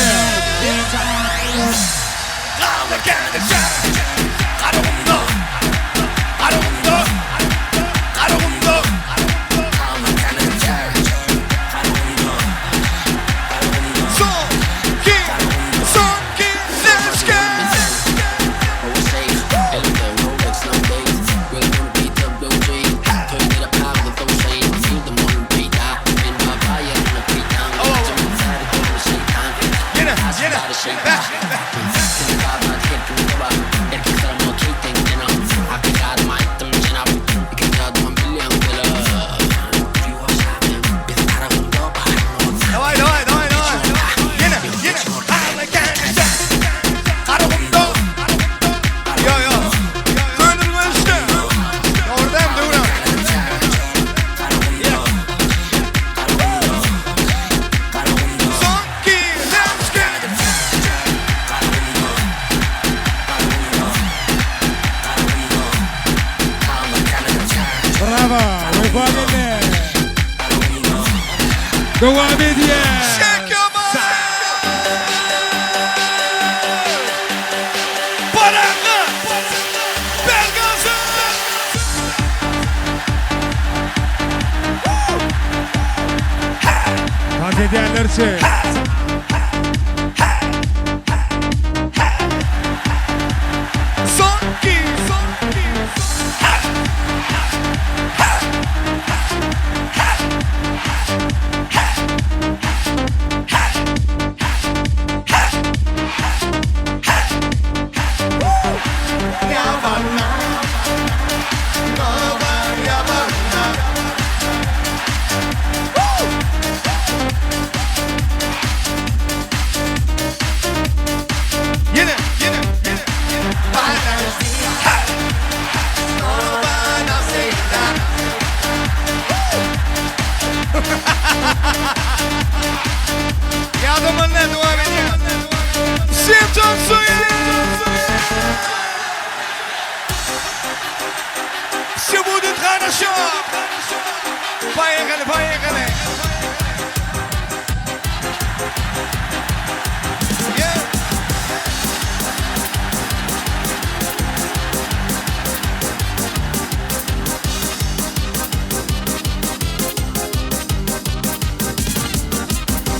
Daway, daway, daway, daway. Ýene, ýene. Garagumda. Ýo, ýo. Köneürgençde. Dogrudan döwran. Son, iki, let's go. Brawo. Wepa geldi. Dowam edýär. Shake your body. Paranga. Belgaza. Tans edýänler üçin. Son, iki, son, iki. Ýene, ýene, ýene, ýene. Ýadymynda dowam edýär. Simpton suýy. Все будет хорошо. Поехали, поехали. Yeah.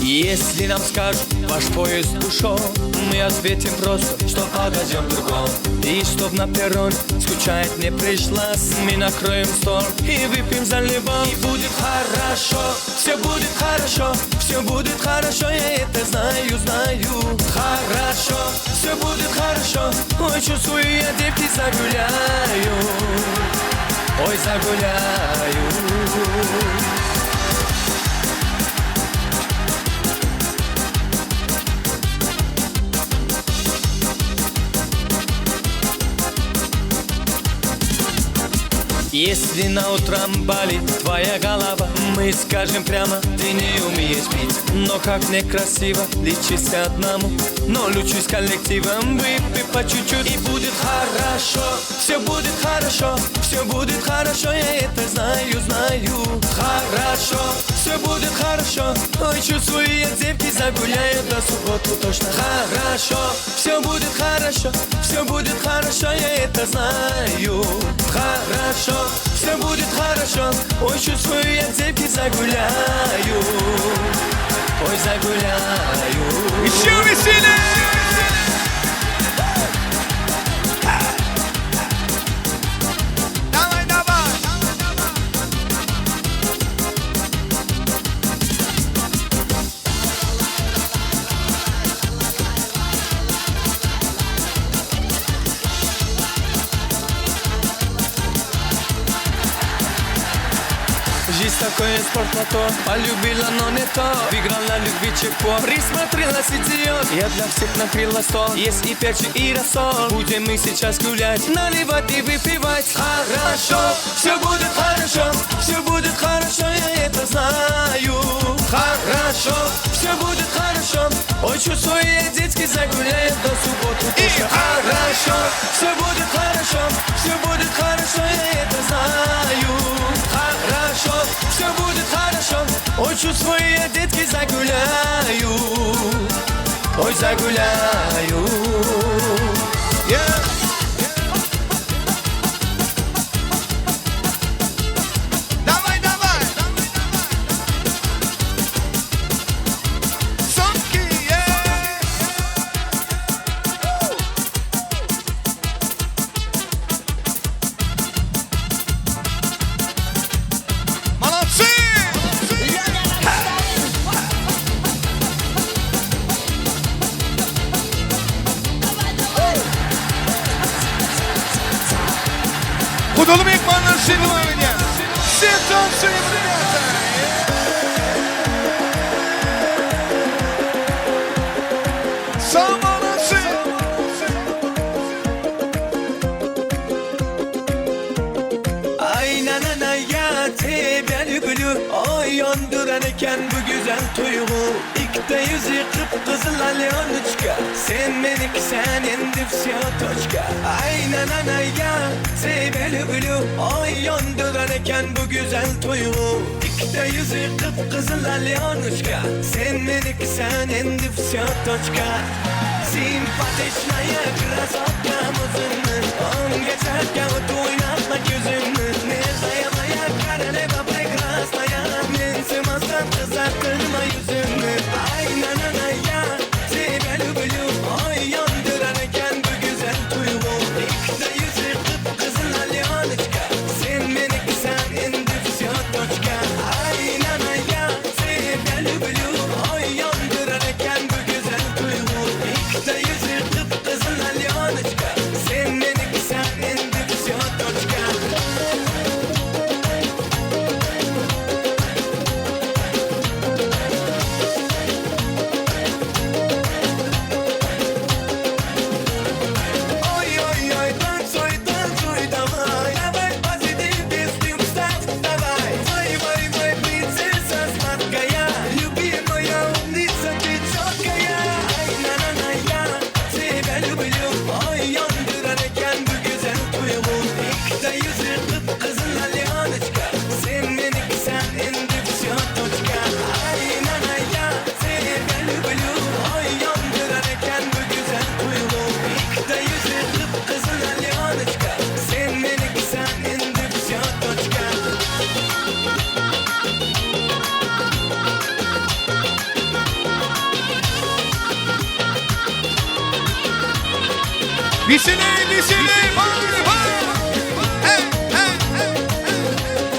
Если нам скажут, ваш поезд ушел, мы ответим просто, что подойдем другом. И чтоб на перрон скучать не пришлось, мы накроем стол и выпьем за любовь. И будет хорошо, все будет хорошо, все будет хорошо, я это знаю, знаю. Хорошо, все будет хорошо, ой, чувствую я, девки, загуляю, ой, загуляю. Если на утром болит твоя голова, мы скажем прямо, ты не умеешь пить. Но как некрасиво лечиться одному, но лучше с коллективом выпей по чуть-чуть. И будет хорошо, все будет хорошо, все будет хорошо, я это знаю, знаю. Хорошо, все будет хорошо, ой, чувствую я, девки, загуляю до субботу точно. Хорошо, все будет хорошо, все будет хорошо, я это знаю. Хорошо, все будет хорошо, ой, чувствую я, девки, загуляю, ой, загуляю. Еще веселее! Давай, давай! Жизнь такое спортлото, полюбила, но не то Выиграла любви чекпо, присмотрелась идиот Я для всех накрыла стол, есть и перчик, и рассол Будем мы сейчас гулять, наливать и выпивать Хорошо, все будет хорошо, все будет хорошо, я это знаю Хорошо, все будет хорошо, ой, чувствую я детский загуляю до субботы И хорошо, все будет хорошо, все будет хорошо, я это знаю Хорошо, все будет хорошо, ой, чувствую я детки загуляю Ой, загуляю Yeah. Давай, давай. Сумки, yeah. Молодцы! Gudaly myhmanlar şeýle edýär. Все танцуем, ребята! Sag molodцы! Ay na na na ya тебя люблю Oy yonduran ekan bu güzel duygu Ikkita yuzi qip-qizil Alyonочка Sen menikisan endi всё точка Ay na na na ya тебя люблю Oy yonduran ekan bu güzel duygu Ikkita yuzi qip-qizil Alyonочка Sen menikisan endi всё точка Симпатичная красотка o'zimni O'ngga chapga o'ynatma ko'zimni Нежная моя королева прекрасная Mensimasdan qizartirma yuzimni Ay na na na ya тебя люблю Oy yondirar ekan bu güzel tuyg'u Ikkita yuzi qip-qizil Alyonочка Sen menikisan endi всё точка Ay na na ya тебя люблю Oy yondirar ekan bu güzel tuyg'u Ikkita yuzi qip-qizil Alyonочка Sen menikisan endi всё точка Ой-ой-ой, танцуй, танцуй, давай Давай позитив, песню вставь, давай Вай-вай-вай, принцесса сладкая Любимая умница, ты четкая Ай, на-на-на, я тебя люблю Ой, yondirar ekan bu güzel tuyg'u Ikkita yuzi qip-qizil Alyonочка Sen menikisan endi всё точка Ay, на-на, я тебя люблю Oy, yondirar ekan bu güzel tuyg'u Ikkita yuzi qip-qizil Alyonочка Sen menikisan endi всё точка Веселей, веселей, vay, vay! Hey, hey, hey!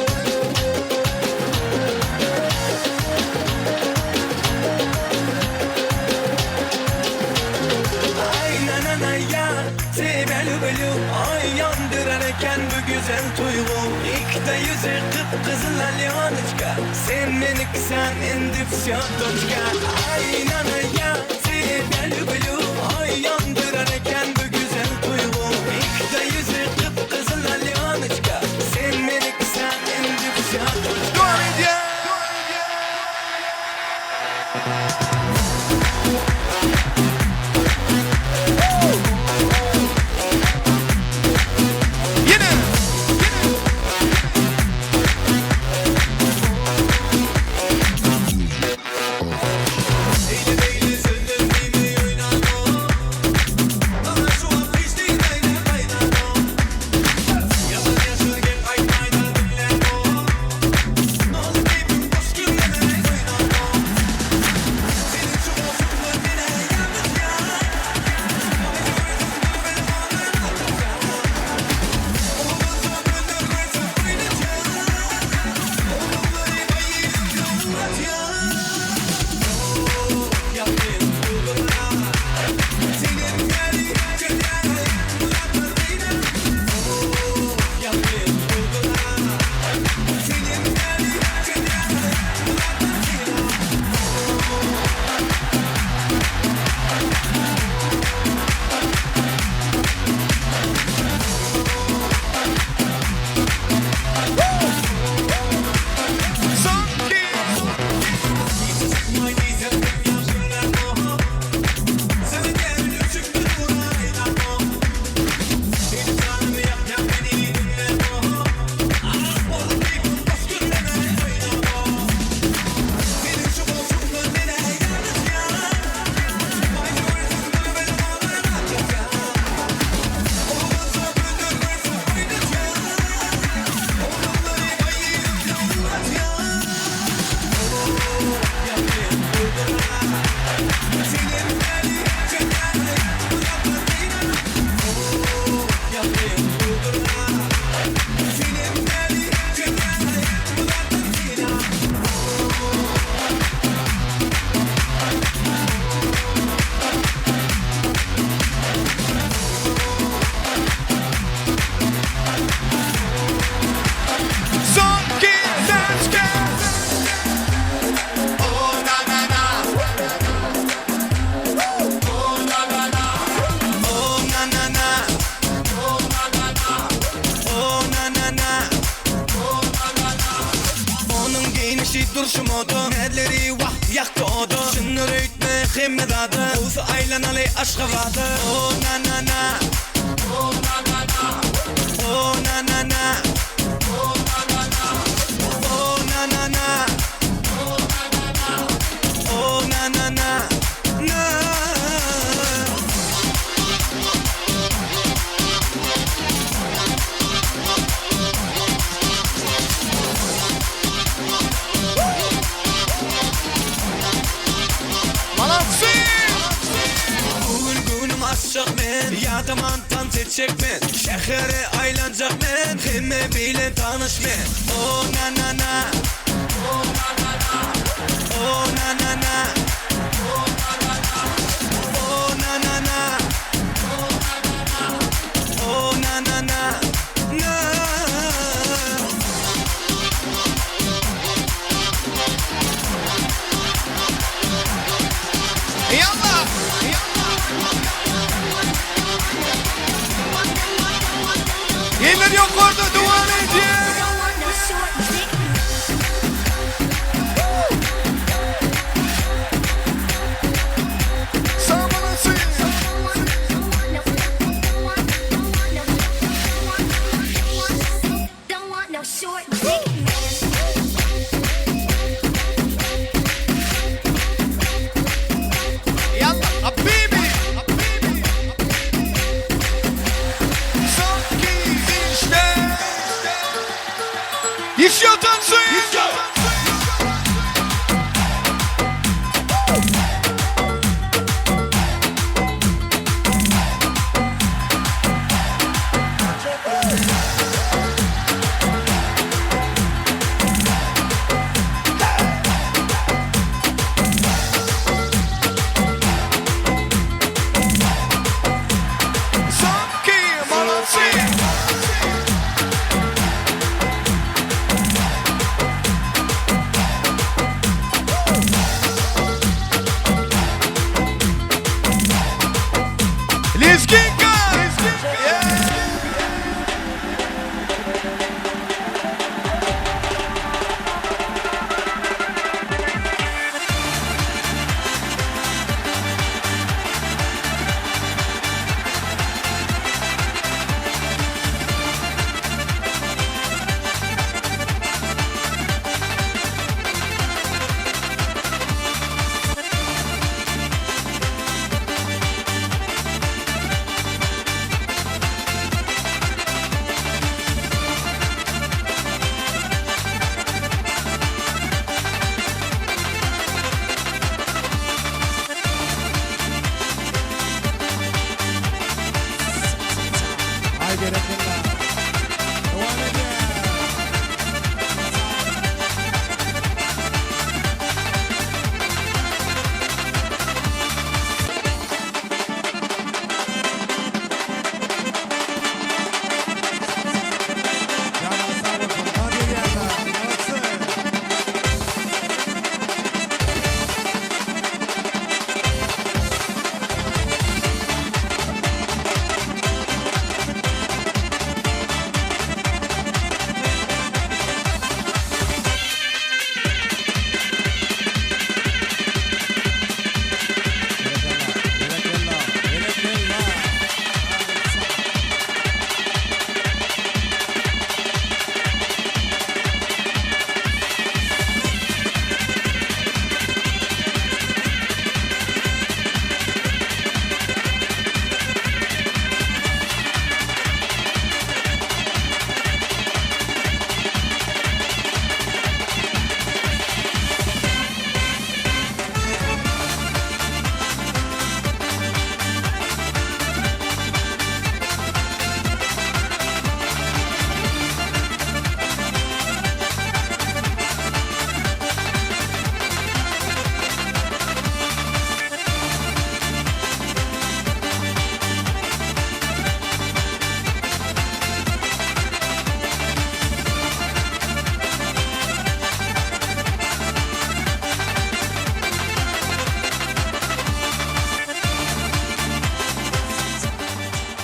Ay na na na ya тебя люблю Oy yondirar ekan bu güzel tuyg'u Ikkita yuzi qip-qizil Alyonочка Sen menikisan endi всё точка Ay na na ya тебя люблю Oy yondirar ekan bu güzel tuyg'u Ikkita yuzi qip-qizil Alyonочка Sen menikisan endi всё точка Dowam edýär! Ýene! Eýle beýle sözlerimi oýnatma durşum oda Näzleri wah ýakdy oda Çyndyr öýtme hemme zada Gowsy aýlanaly Aşgabada O na na na O na na na O na na na O na na na O na na na O na na na Na Bu gün günüm açjak men Ýadaman tans etjek men Şähere aýlanjak men Hemme bilen tanyş men O na na na O na na na O na na na O na na na O na na na Na Yalla! Eller ýokarda dowam edýär. Еще танцуем! Soňky molodцы! Lezginka! Aý berekella. Dowam edýär. Janyňyz sag bolsun. Dans edýärler. Molodцы. Berekella, berekella, berekella.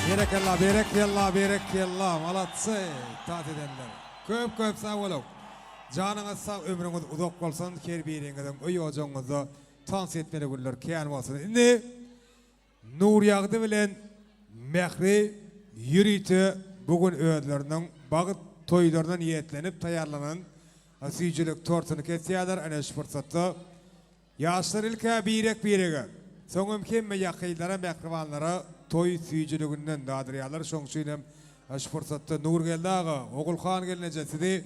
Berekella, berekella, berekella. Molodцы, tans edenler. Köp köp sag boluň. Janyňyz sag, ömrüňiz uzak bolsun, her biriňiziň öý-ojagyňyzda tans etmeli günler kän bolsun. Indi Nurýagdy bilen Mähri ýörite bu gün özleriniň bagt toýlaryna niýetlenip taýýarlanan süýjülik tortuny kesýärler. Ine şu pursatda Ýaşlar ilk-ä birek-birege, soňam hemme ýakynlara, mähribanlara toý süýjüliginden dadyrýarlar. Şoň üçin hem şu pursatda Nurgeldi aga, Ogulhan gelneje sizi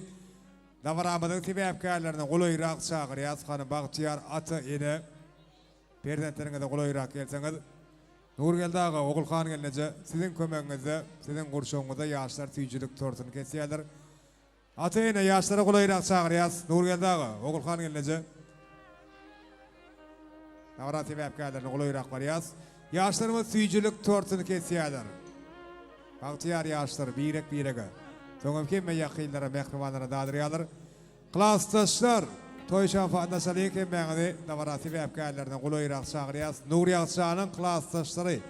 dabaramyzyň sebäpkärlerine golaýrak çagyrýas. Hany bagtyýar ata-ene perzentleriňize golaýrak gelseňiz. Nurgeldi aga, Ogulhan gelneje siziň kömegiňizde, siziň gurşawyňyzda ýaşlar süýjülik tortuny kesýärler. Ata-ene, ýaşlara golaýrak çagyrýas. Nurgeldi aga, Ogulhan gelneje. Dabara sebäpkärlerine golaýrak barýas. Ýaşlarymyz süýjülik tortuny kesýärler. Bagtyýar ýaşlar birek-birege, soňam hemme ýakynlara, mähribanlara dadyrýarlar. Klasdaşlar, toý şampanyny açalyň hemmäňizi dabara sebäpkärlerine golaýrak çagyrýas. Nurýagtyjanyň klasdaşlary.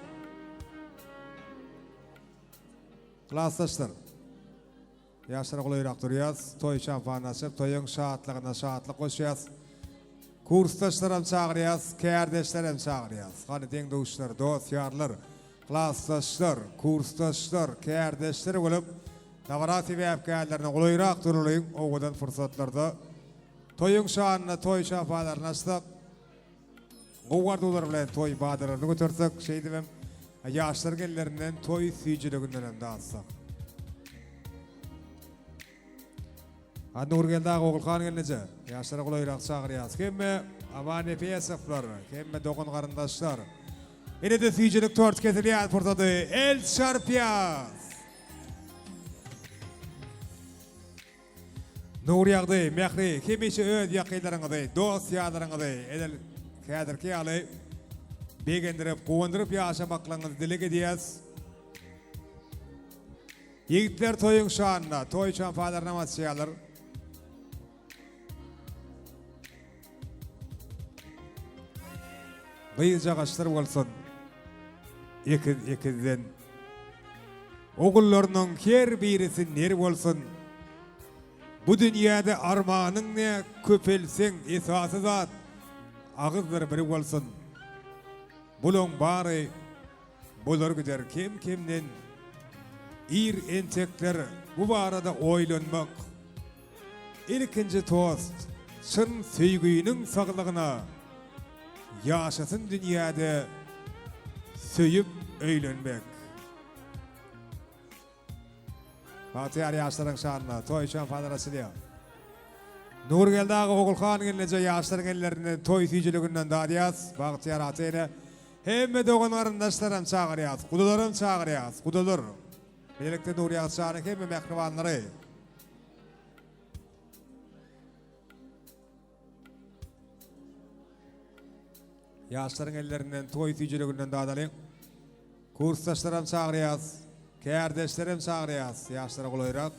Klasdaşlar. Ýaşlara golaýrak durýas, toý şampanyny açyp, toýuň şatlygyna şatlyk goşýas. Kursdaşlaram çagyrýas, kärdeşlerem çagyrýas. Hany deň-duşlar, dost-ýarlar, klasdaşlar, kursdaşlar, kärdeşler bolup, dabara sebäpkärlerine golaýrak duralyň, owadan pursatlarda toýuň şanyna toý şampanlaryny açsak, Gowy arzuwlar bilen toý badalaryny götersek, şeýdibem ýaşlaryň ellerinden toý süýjüligindenem datsak. A Nurgeldi aga, Ogulhan gelneje, ýaşlara golaýrak çagyrýas. Hemme Amanepesowlar, hemme dogan-garyndaşlar. Ine-de süýjülik tort kesilýän pursady. El çarpýas! Nurýagdy, Mähri, hemişe öz ýakynlaryňyzy, dost-ýarlaryňyzy edil häzirki ýaly begendirip, guwandyryp ýaşamaklygyňyzy dileg edýäs. Ýigitler toýuň şanyna toý şampanlarynam açýarlar. Gyzjagaçlar bolsun ekiz-ekizden. Ogullarynyň her birisi ner bolsun. Bu dünýäde armanyň ne köpelseň esasy zat agyzdyr biri bolsun. Bulaň bary bolar gider kem-kemden. Ir entekler bu barada oýlanmak. Ilkinji tost çyn söýginiň saglygyna Ýaşasyn dünýäde söýüp öýlenmek. Bagtyýar ýaşlaryň şanyna toý şampanlar açylýar. Nurgeldi aga Ogulhan gelneje ýaşlaryň ellerinden toý süýjüliginden dadýas. Bagtyýar ata-ene hemme dogan-garyndaşlaram çagyrýas, gudalaram çagyrýas. Gudalar bilelikde Nurýagty janyň hemme mähribanlary. Ýaşlaryň ellerinden toý süýjüliginden dadalyň. Kursdaşlaram çagyrýas, kärdeşlerem çagyrýas, ýaşlara golaýrak.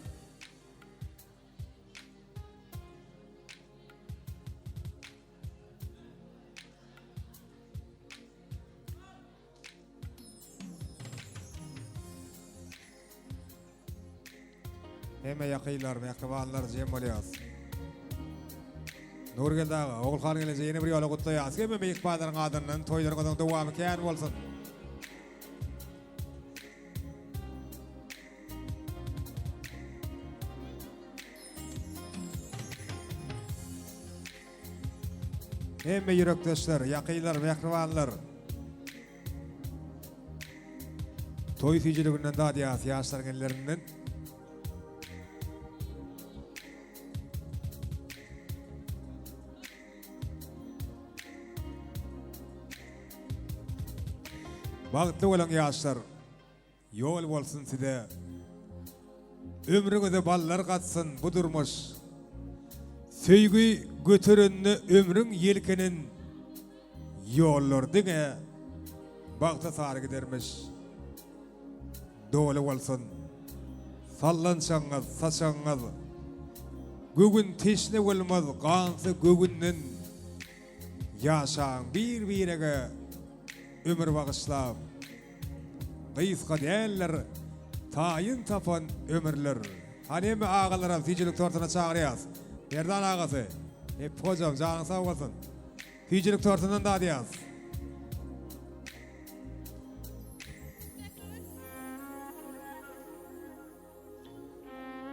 Hemme ýakynlar, mähribanlar jem bolýas. Nurgeldi aga, Ogulhan gelneje ýene bir ýola gutlaýas. Hemme myhmanlaryň adyndan toýlaryňyzyň dowamy kän bolsun. Hemme ýürekdeşler, ýakynlar, mähribanlar. Toý süýjüliginden dadýas ýaşlaryň ellerinden. Bagtly boluň ýaşlar. Ýol bolsun size. Ömrüňize ballar gatsyn bu durmuş. Söýgi göterende ömrüň ýelkenin Ýollar diňe bagta sary gidermiş. Doly bolsun sallançagyňyz, saçagyňyz. Göwün teşne bolmaz gansa göwünden. Ýaşaň bir-birege ömür bagyşlap. Gysga däldir taýyn tapan ömürler. Hany hemme agalaram süýjülik tortuna çagyrýas. Merdan agasy. Nepbi hojam janyň sag bolsun. Süýjülik tortundan dadýas.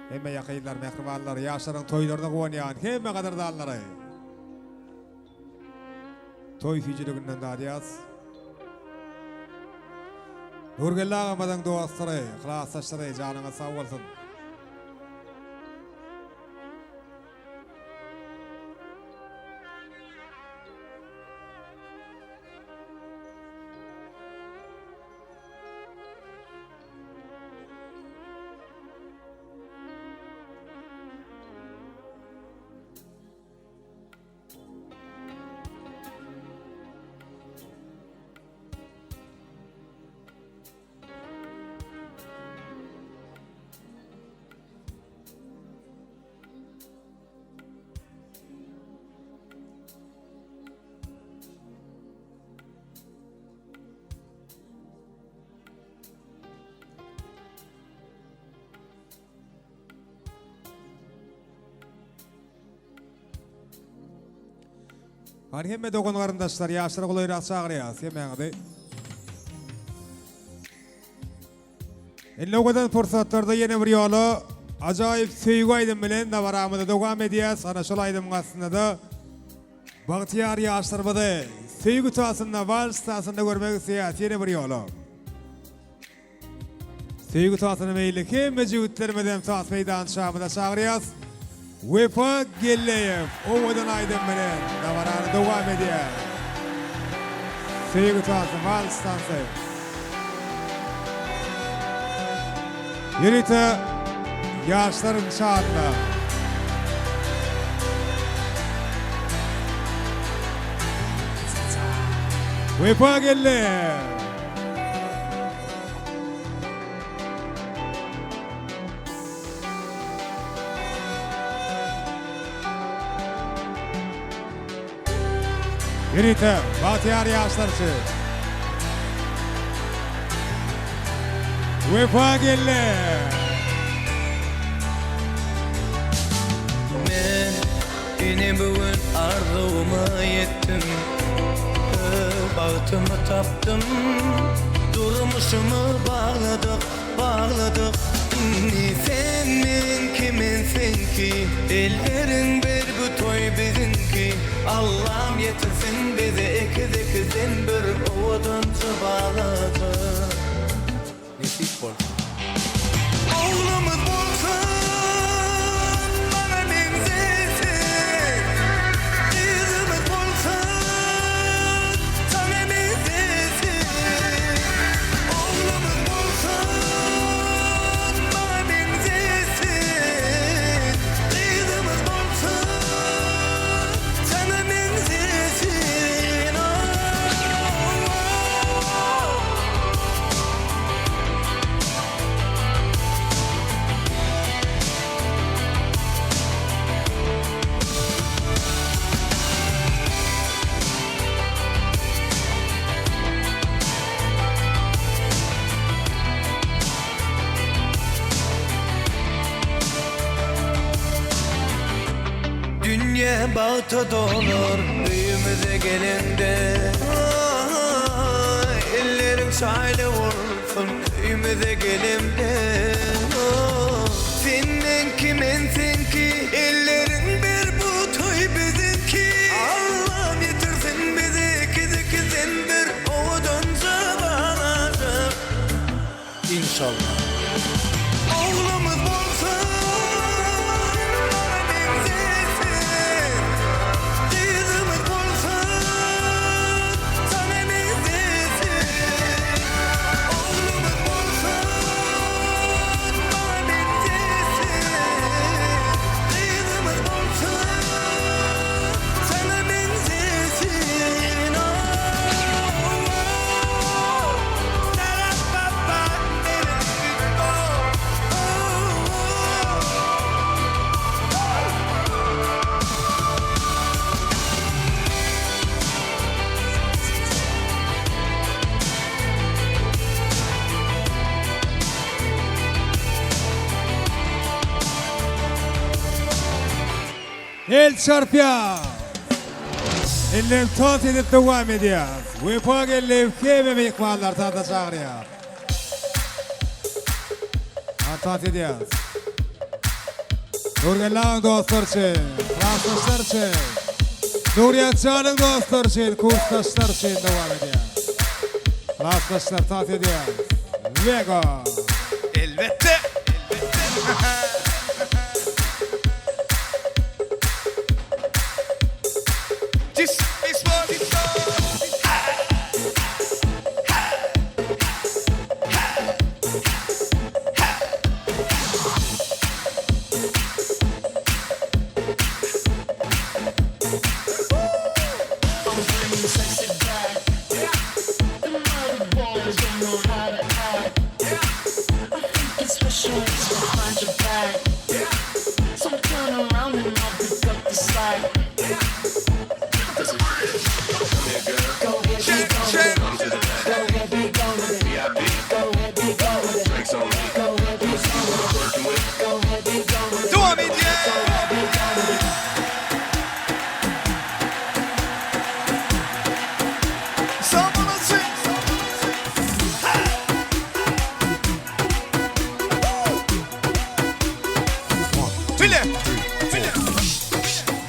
Hemme ýakynlar, mähribanlar, ýaşlaryň toýlaryna guwanýan hemme gadyrdanlary. Toý süýjüliginden dadýas. Nurgeldi agamyzyň dostlary, klasdaşlary janyňyz sag bolsun. Hany hemme dogan garyndaşlar ýaşlara golaýrak çagyrýas hemmäňizi. Indi owadan pursatlarda ýene bir ýola ajaýyp söýgi aýdym bilen dabaramyzy dowam edýäs. Ana şol aýdymyň astynda-da bagtyýar ýaşlarymyzy söýgi tasynda, wals tasynda görmek isleýäs ýene bir ýola. Söýgi tasyna meýilli hemme jübütlerimizem tas meýdançamyza çagyrýas. Wepa Gelleýew owadan aýdym bilen dabarany dowam edýär. Söýgi tasy, wals tansy. Ýörite ýaşlaryň şanyna. Wepa Gelleýew. Ýörite bagtyýar ýaşlar üçin. Wepa geldi. Men ine bu gün arzuwyma ýetdim. Öz bagtymy tapdym. Durmuşymy bagladyk, bagladyk. Indi sen meňki, men seňki. Elleriň ber bu toý biziňki. Allam ýetirsin bizi ekiz-ekizden bir owadanja balaja. Nesip bolsa. Oglumyz bolsun maňa meňzesin Gyzymyz bolsun saňa meňzesin Oglumyz bolsun maňa meňzesin Gyzymyz bolsun saňa meňzesin Dünýe bagta dolar öýümize gelende. Elleriň şaýly bolsun öýümize gelemde Sen meňki men seňki elleriň ber bu toý biziňki Allam ýetirsin bizi ekiz ekizden bir owadanja balaja Inşallah. Oglumyz bolsun maňa meňzesin Gyzymyz bolsun saňa meňzesin Oglumyz bolsun maňa meňzesin Gyzymyz bolsun saňa meňzesin Oh. El çarpýas. Indem tans edip dowam edýäs. Wepa Geldiýew hemme myhmanlary tansa çagyrýar. Hany tans edýäs. Nurgeldi agaň dostlary üçin, klasdaşlary üçin, Nurýat janyň dostlary üçin, kursdaşlary üçin dowam edýäs. Klasdaşlar tans edýäs. Lego! Elbetde! Dowam edýär! Sag bolasyn! Bile! Bile!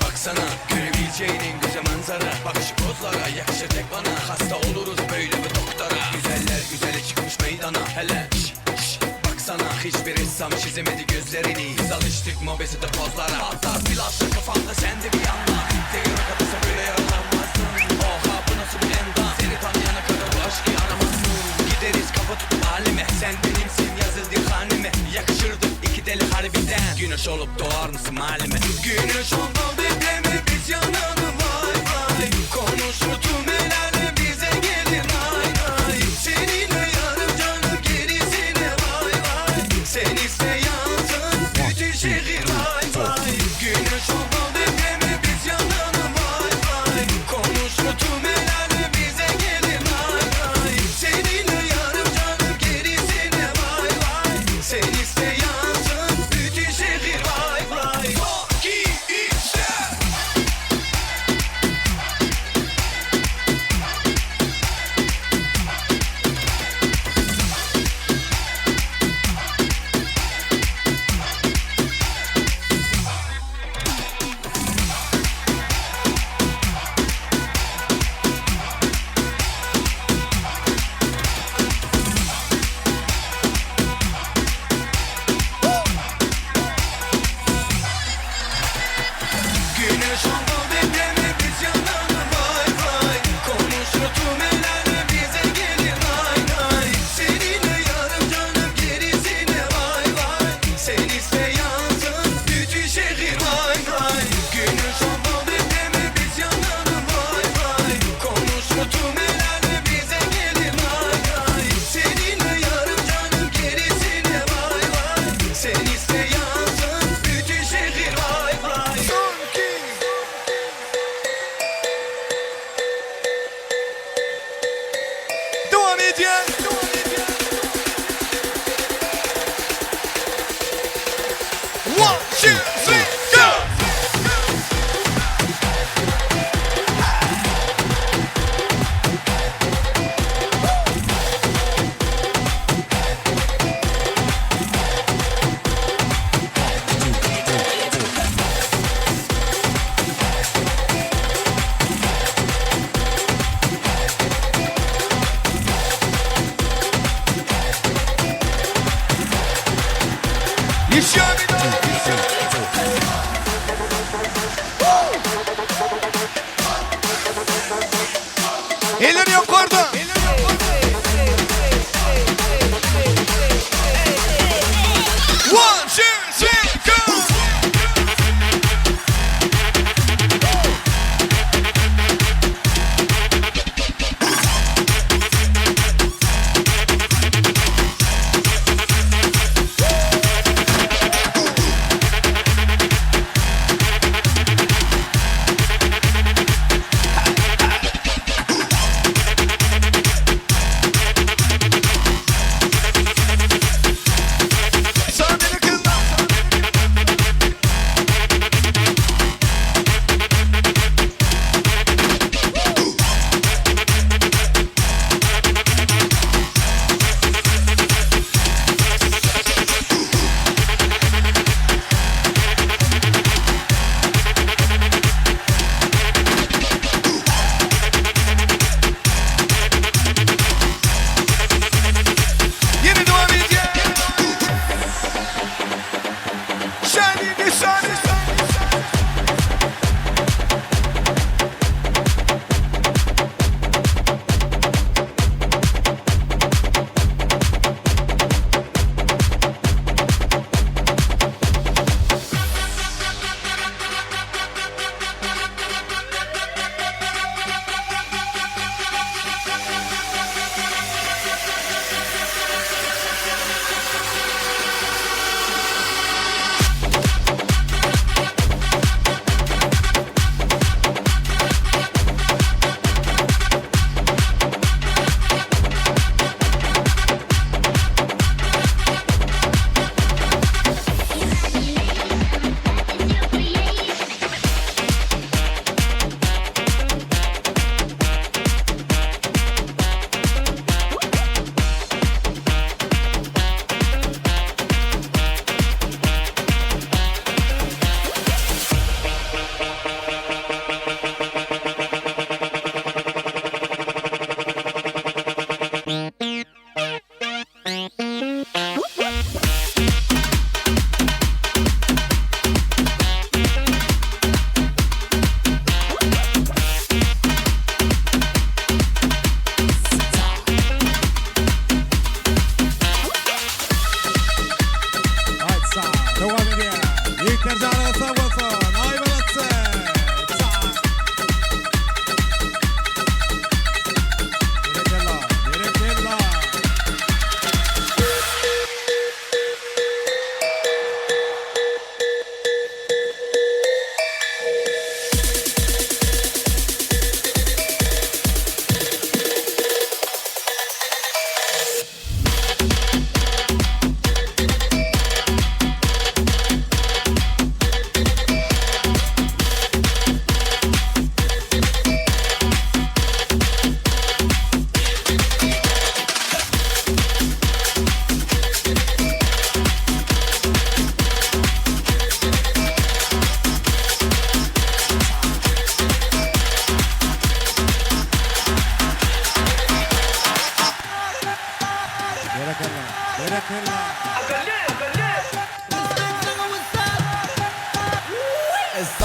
Baksana görebileceğin en güzel manzara Bakışı pozlara yakışır tek bana Hasta oluruz böyle bir doktora Güzeller güzeli çıkmış meydana Hele şş, şş, baksana hiçbir ressam çizemedi gözlerini Biz alıştık mobese de pozlara Hatta flaşla kafamda sen de bir yandan Zehir katılsa böyle yaralanmazsın Oha bu nasıl bir endam Seni tanıyana kadar bu aşkı aramazsın Gideriz kafa tutup aleme Sen benimsin yazıldı haneme Yakışırdık iki deli harbiden Güneş olup doğar mısın mahalleme Güneş oldu depreme biz yanalım vay vay Konuşur tüm el alem bize gelin ay ay Seninle yarım canım gerisine vay vay Sen iste yansın bütün şehir vay vay Güneş oldu depreme biz yanalım vay vay Konuşur tüm el alem bize gelin ay ay Seninle yarım canım gerisine vay vay Sen iste yansın bütün şehir vay vay Son, iki, üç, dört.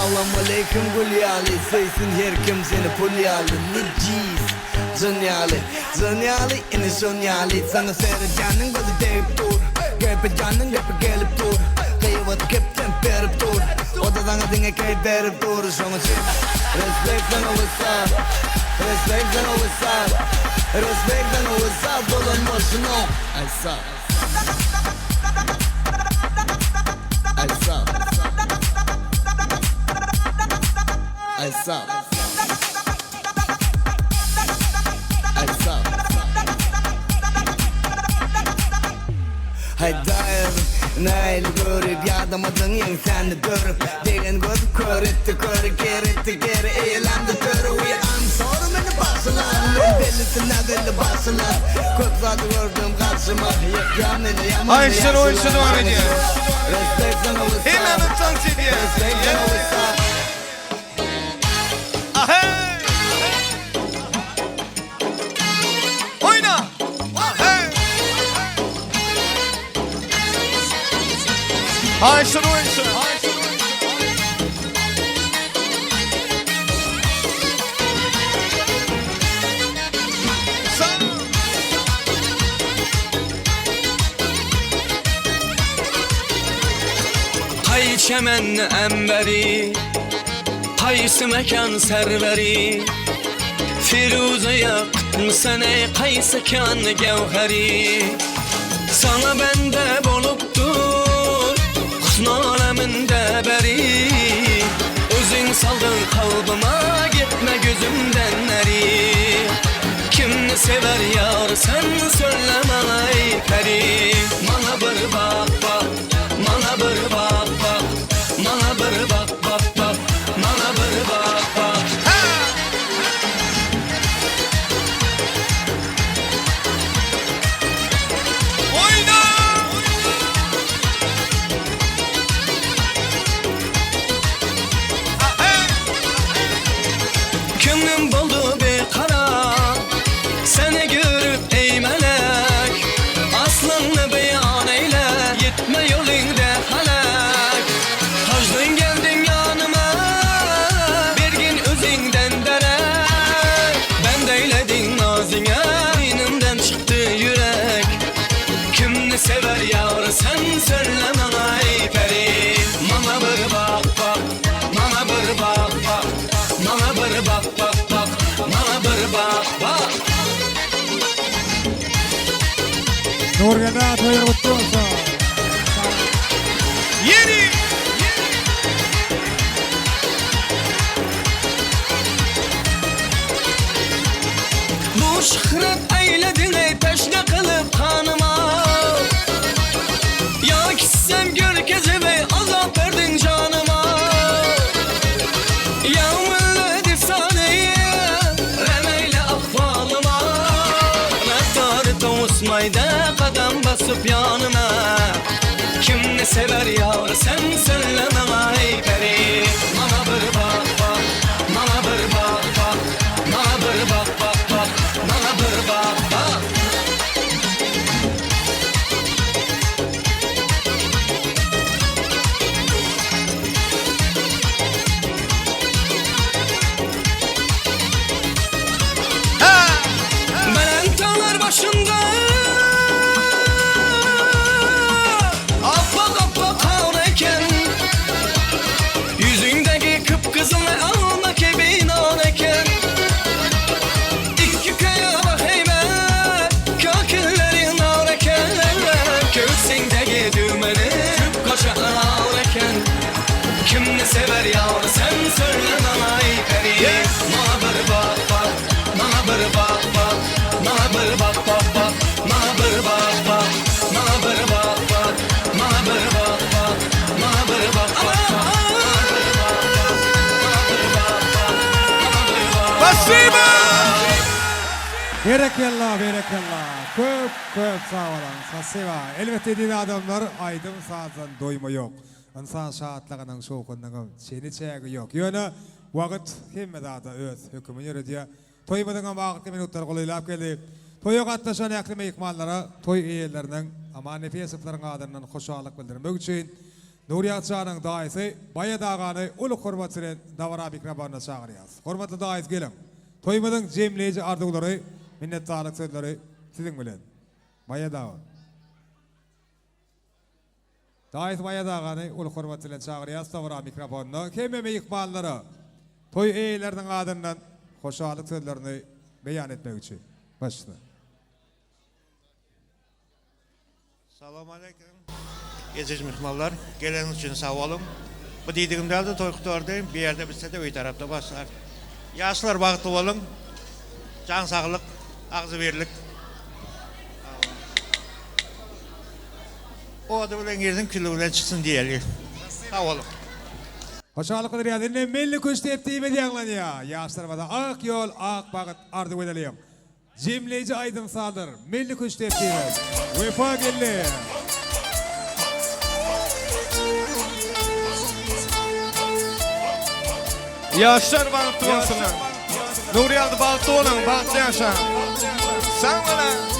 Salam aleýkum gül ýaly Söýsün her kim seni pul ýaly Nejis jyn ýaly Jyn ýaly ine şon ýaly Saňa seredýäniň gözi degip dur Gepledýäniň gepi gelip dur Gyýbat gepden berip dur O-da saňa diňe keýp berip dur Şoň üçin Respect saňa wysal Respect saňa wysal Respect saňa wysal Bolan bolşunyň Aý sag Aý sag Aý sag Aý sag Haýdaýyn Nähili görüp ýadamadyň ýeňsäni dörüp Degen göz kör etdi köri ker etdi geri eýelämdi töri We I'm sorry meni bagyşlaň Men bellisin näbelli bagşylaň Köp zady gördüm garşyma Ýykýar meni ýaman Aýşyr oýunça dowam edýär. Respect saňa wysal Hemmämiz tans edýäris. Respect saňa wysal Aheý! Oýna! Aheý! Aýşyr oýunça. Kaý çemen emberi Kaýsy mekan serweri Firuze ýakytmy seni Kaýsy kan gewheri Saňa bende bolupdyr Husn aleminde beri Özüň saldyň kalbyma Gitme gözümden neri Kimni sewer ýar sen Söyle maňa eý peri Maňa bir bak bak Maňa bir bak bak Maňa bir bak bak bak Maňa bir bak bak Oýna! Köňlüm boldy bikarar Seni görüp eý melek Aslyňny beýan eýle Ýetme ýolyňda hälek Haždyň geldiň ýanyma Bergin özüňden derek Bend eýlediň nazyňa Inimden çykdy ýürek Kimni sewer ýar sen Söyle maňa eý peri Maňa bir bak bak Maňa bir bak bak Maňa bir bak bak bak Maňa bir bak bak. Nurgeldi aga toýuň gutly bolsun. Ýeri! Bu şyhrat eýlediň eý teşne kylyp ganyma Ýa gitsem görkezip eý azap berdiň janyma Ýa millet efsaneýi rem eýle ahwalyma Raftar towusmaýda gadam basyp ýanyma Kimni sewer ýar sen söyle maňa eý peri Maňa bir bak bak maňa bir bak bak Maňa bir bak bak bak maňa bir bak bak. Belent daglar başynda Appak appak gar eken Ýüzüňdäki kyp-gyzyl alma kibi nar eken Ikki köýe heýbe Kökülleri nar eken Köksüňdäki düwmeni Tüp goşa anar eken Kimni sewer ýar sen Söyle maňa eý peri Maňa bir bak bak Maňa bir bak bak Maňa bir bak bak bak Maňa bir bak bak Maňa bir bak bak Maňa bir bak bak Maňa bir bak bak bak Maňa bir bak bak Maňa bir bak bak Maňa bir bak Spasiba! Berekella berekella köp köp sag boluň spasiba elbetde eziz adamlar aýdym sazdan doýma ýok ynsan şatlygynyň şowhunynyňam çeni çägi ýok ýöne wagyt hemme zada öz hökümini ýöredýär Toýumyzyňam wagtly minutlary golaýlap geldi. Toýa gatnaşan ähli myhmanlara toý eýeleriniň, Aman Nepesowlaryň adyndan hoşallyk bildirmek üçin. Nurýagdy janyň daýysy Baýat agany uly hormat bilen dabara mikrofonyna çagyrýarys. Hormatly daýysy geliň. Toýumyzyň jemleýji arzuwlary, minnetdarlyk sözleri siziň bilen. Baýat aga. Daýysy Baýat agany uly hormat bilen çagyrýarys dabara mikrofonyna. Hemme myhmanlara toý eýeleriniň adyndan hoşallyk sözlerini beýan etmek üçin. Başla. Salam aleýkum. Eziz myhmanlar, geleniňiz üçin sag boluň. Bu diýdigim däldi, toý gutardy. Bu ýerde bitse-de öý tarapda başlar. Ýaşlar bagtly boluň. Jan saglyk, agzybirlik. Ody bilen girsin, küli bilen çyksyn diýeli. Sag boluň. Hoşallyk bildirýäs. Indi milli küştdepdimiz ýaňlanýar. Ýaşlarymyza ak ýol, ak bagt arzuw edeliň. Jemleýji aýdym-sazlar Milli küştdepdimiz Wepa geldi. Ýaşlar bagtly bolsunlar. Nurýagdy bagtly boluň, bagtly ýaşaň. Sag boluň.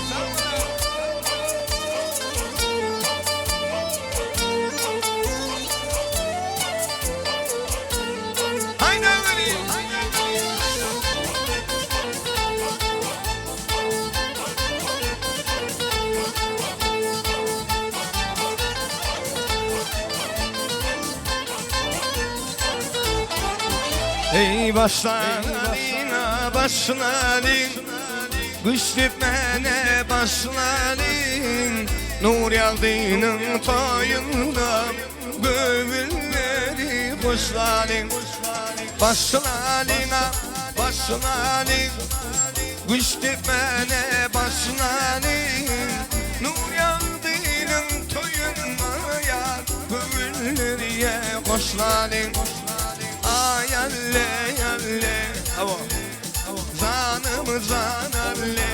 Eý başlalyň-a başlalyň Güç depmäne başlalyň Nurýagdynyň toýunda Göwünleri hoşlalyň Başlalyň-a başlalyň Güç depmäne başlalyň Nurýagdynyň toýunda ýar Göwünleri hoşlalyň Aý alle alle Hawa Janym jan alle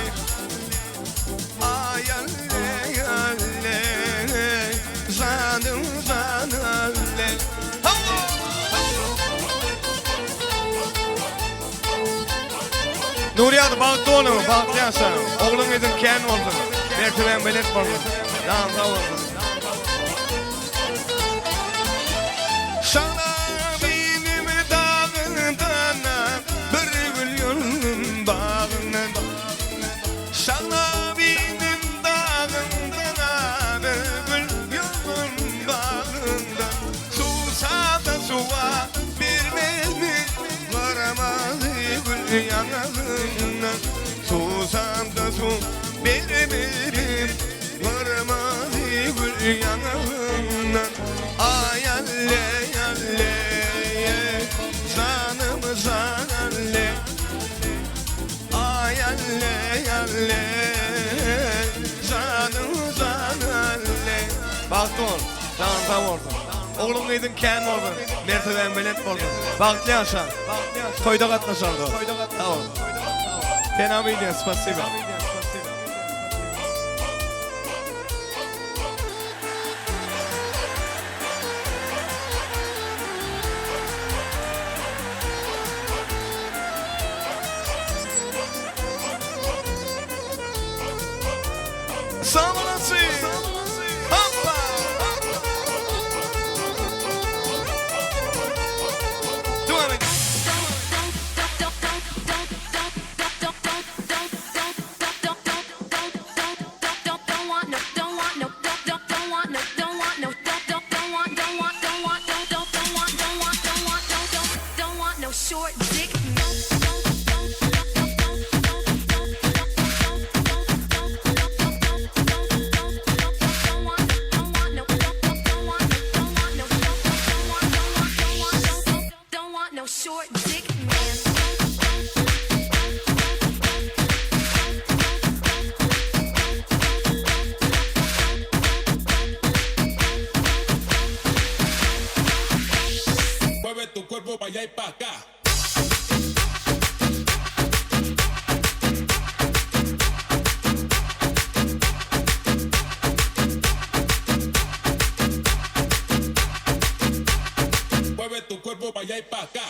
Aý alle alle Janym jan alle Hawa Nurýagdy bagtly boluň, bagtly ýaşaň. Ogluň gyzyň kän bolsun. Mertebäň belent bolsun. Janyň sag bolsun. Şalabinim dagyndan bir gül ýolum bagyndan Şalabinim dagyndan bir gül ýolum bagyndan Suwsada suwa bermezmi Garamazy gül ýaňagyndan Suwsada suw bermerin Garamazy gül ýaňagyndan Aý alle alle Janym jan alle Aý alle alle Janym jan alle Bagtly bol, janyň sag bolsun. Ogluň gyzyň kän bolsun, mertebäň belent bolsun. Bagtly ýaşa. Toýda gatnaşaly dost. Sag bol. Pena wideo, spasiba. Sag bolasy. Hoppa! Dowam et. Mueve tu cuerpo pa allá y pa acá. Mueve tu cuerpo pa allá y pa acá.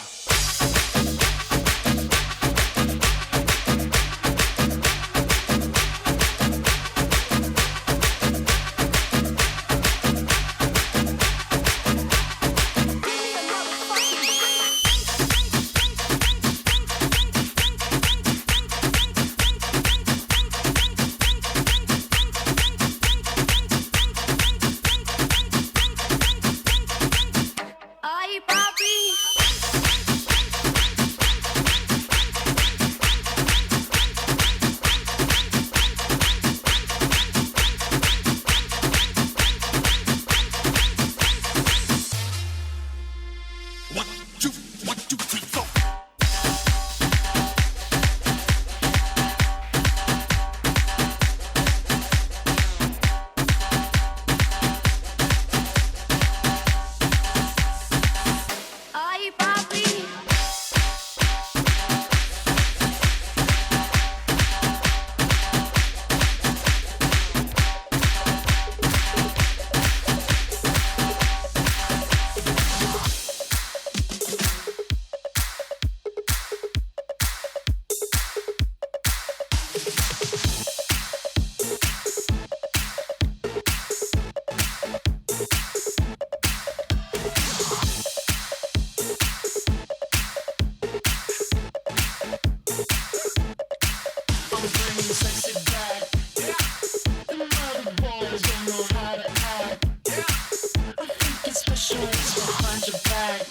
swag.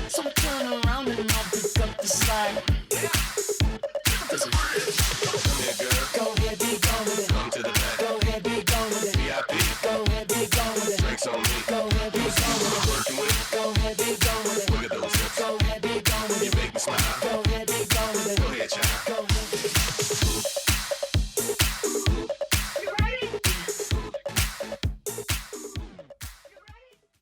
So turn around and I'll pick up the slack. Come here, girl. Go ahead, be gone with it. Come to the back. Go ahead, be gone with it. VIP. Go ahead, be gone with it. Drinks on me. Go ahead, be gone with it. Working with. Go ahead, be gone with it. Look at those hips. Go ahead, be gone with You it. make me smile.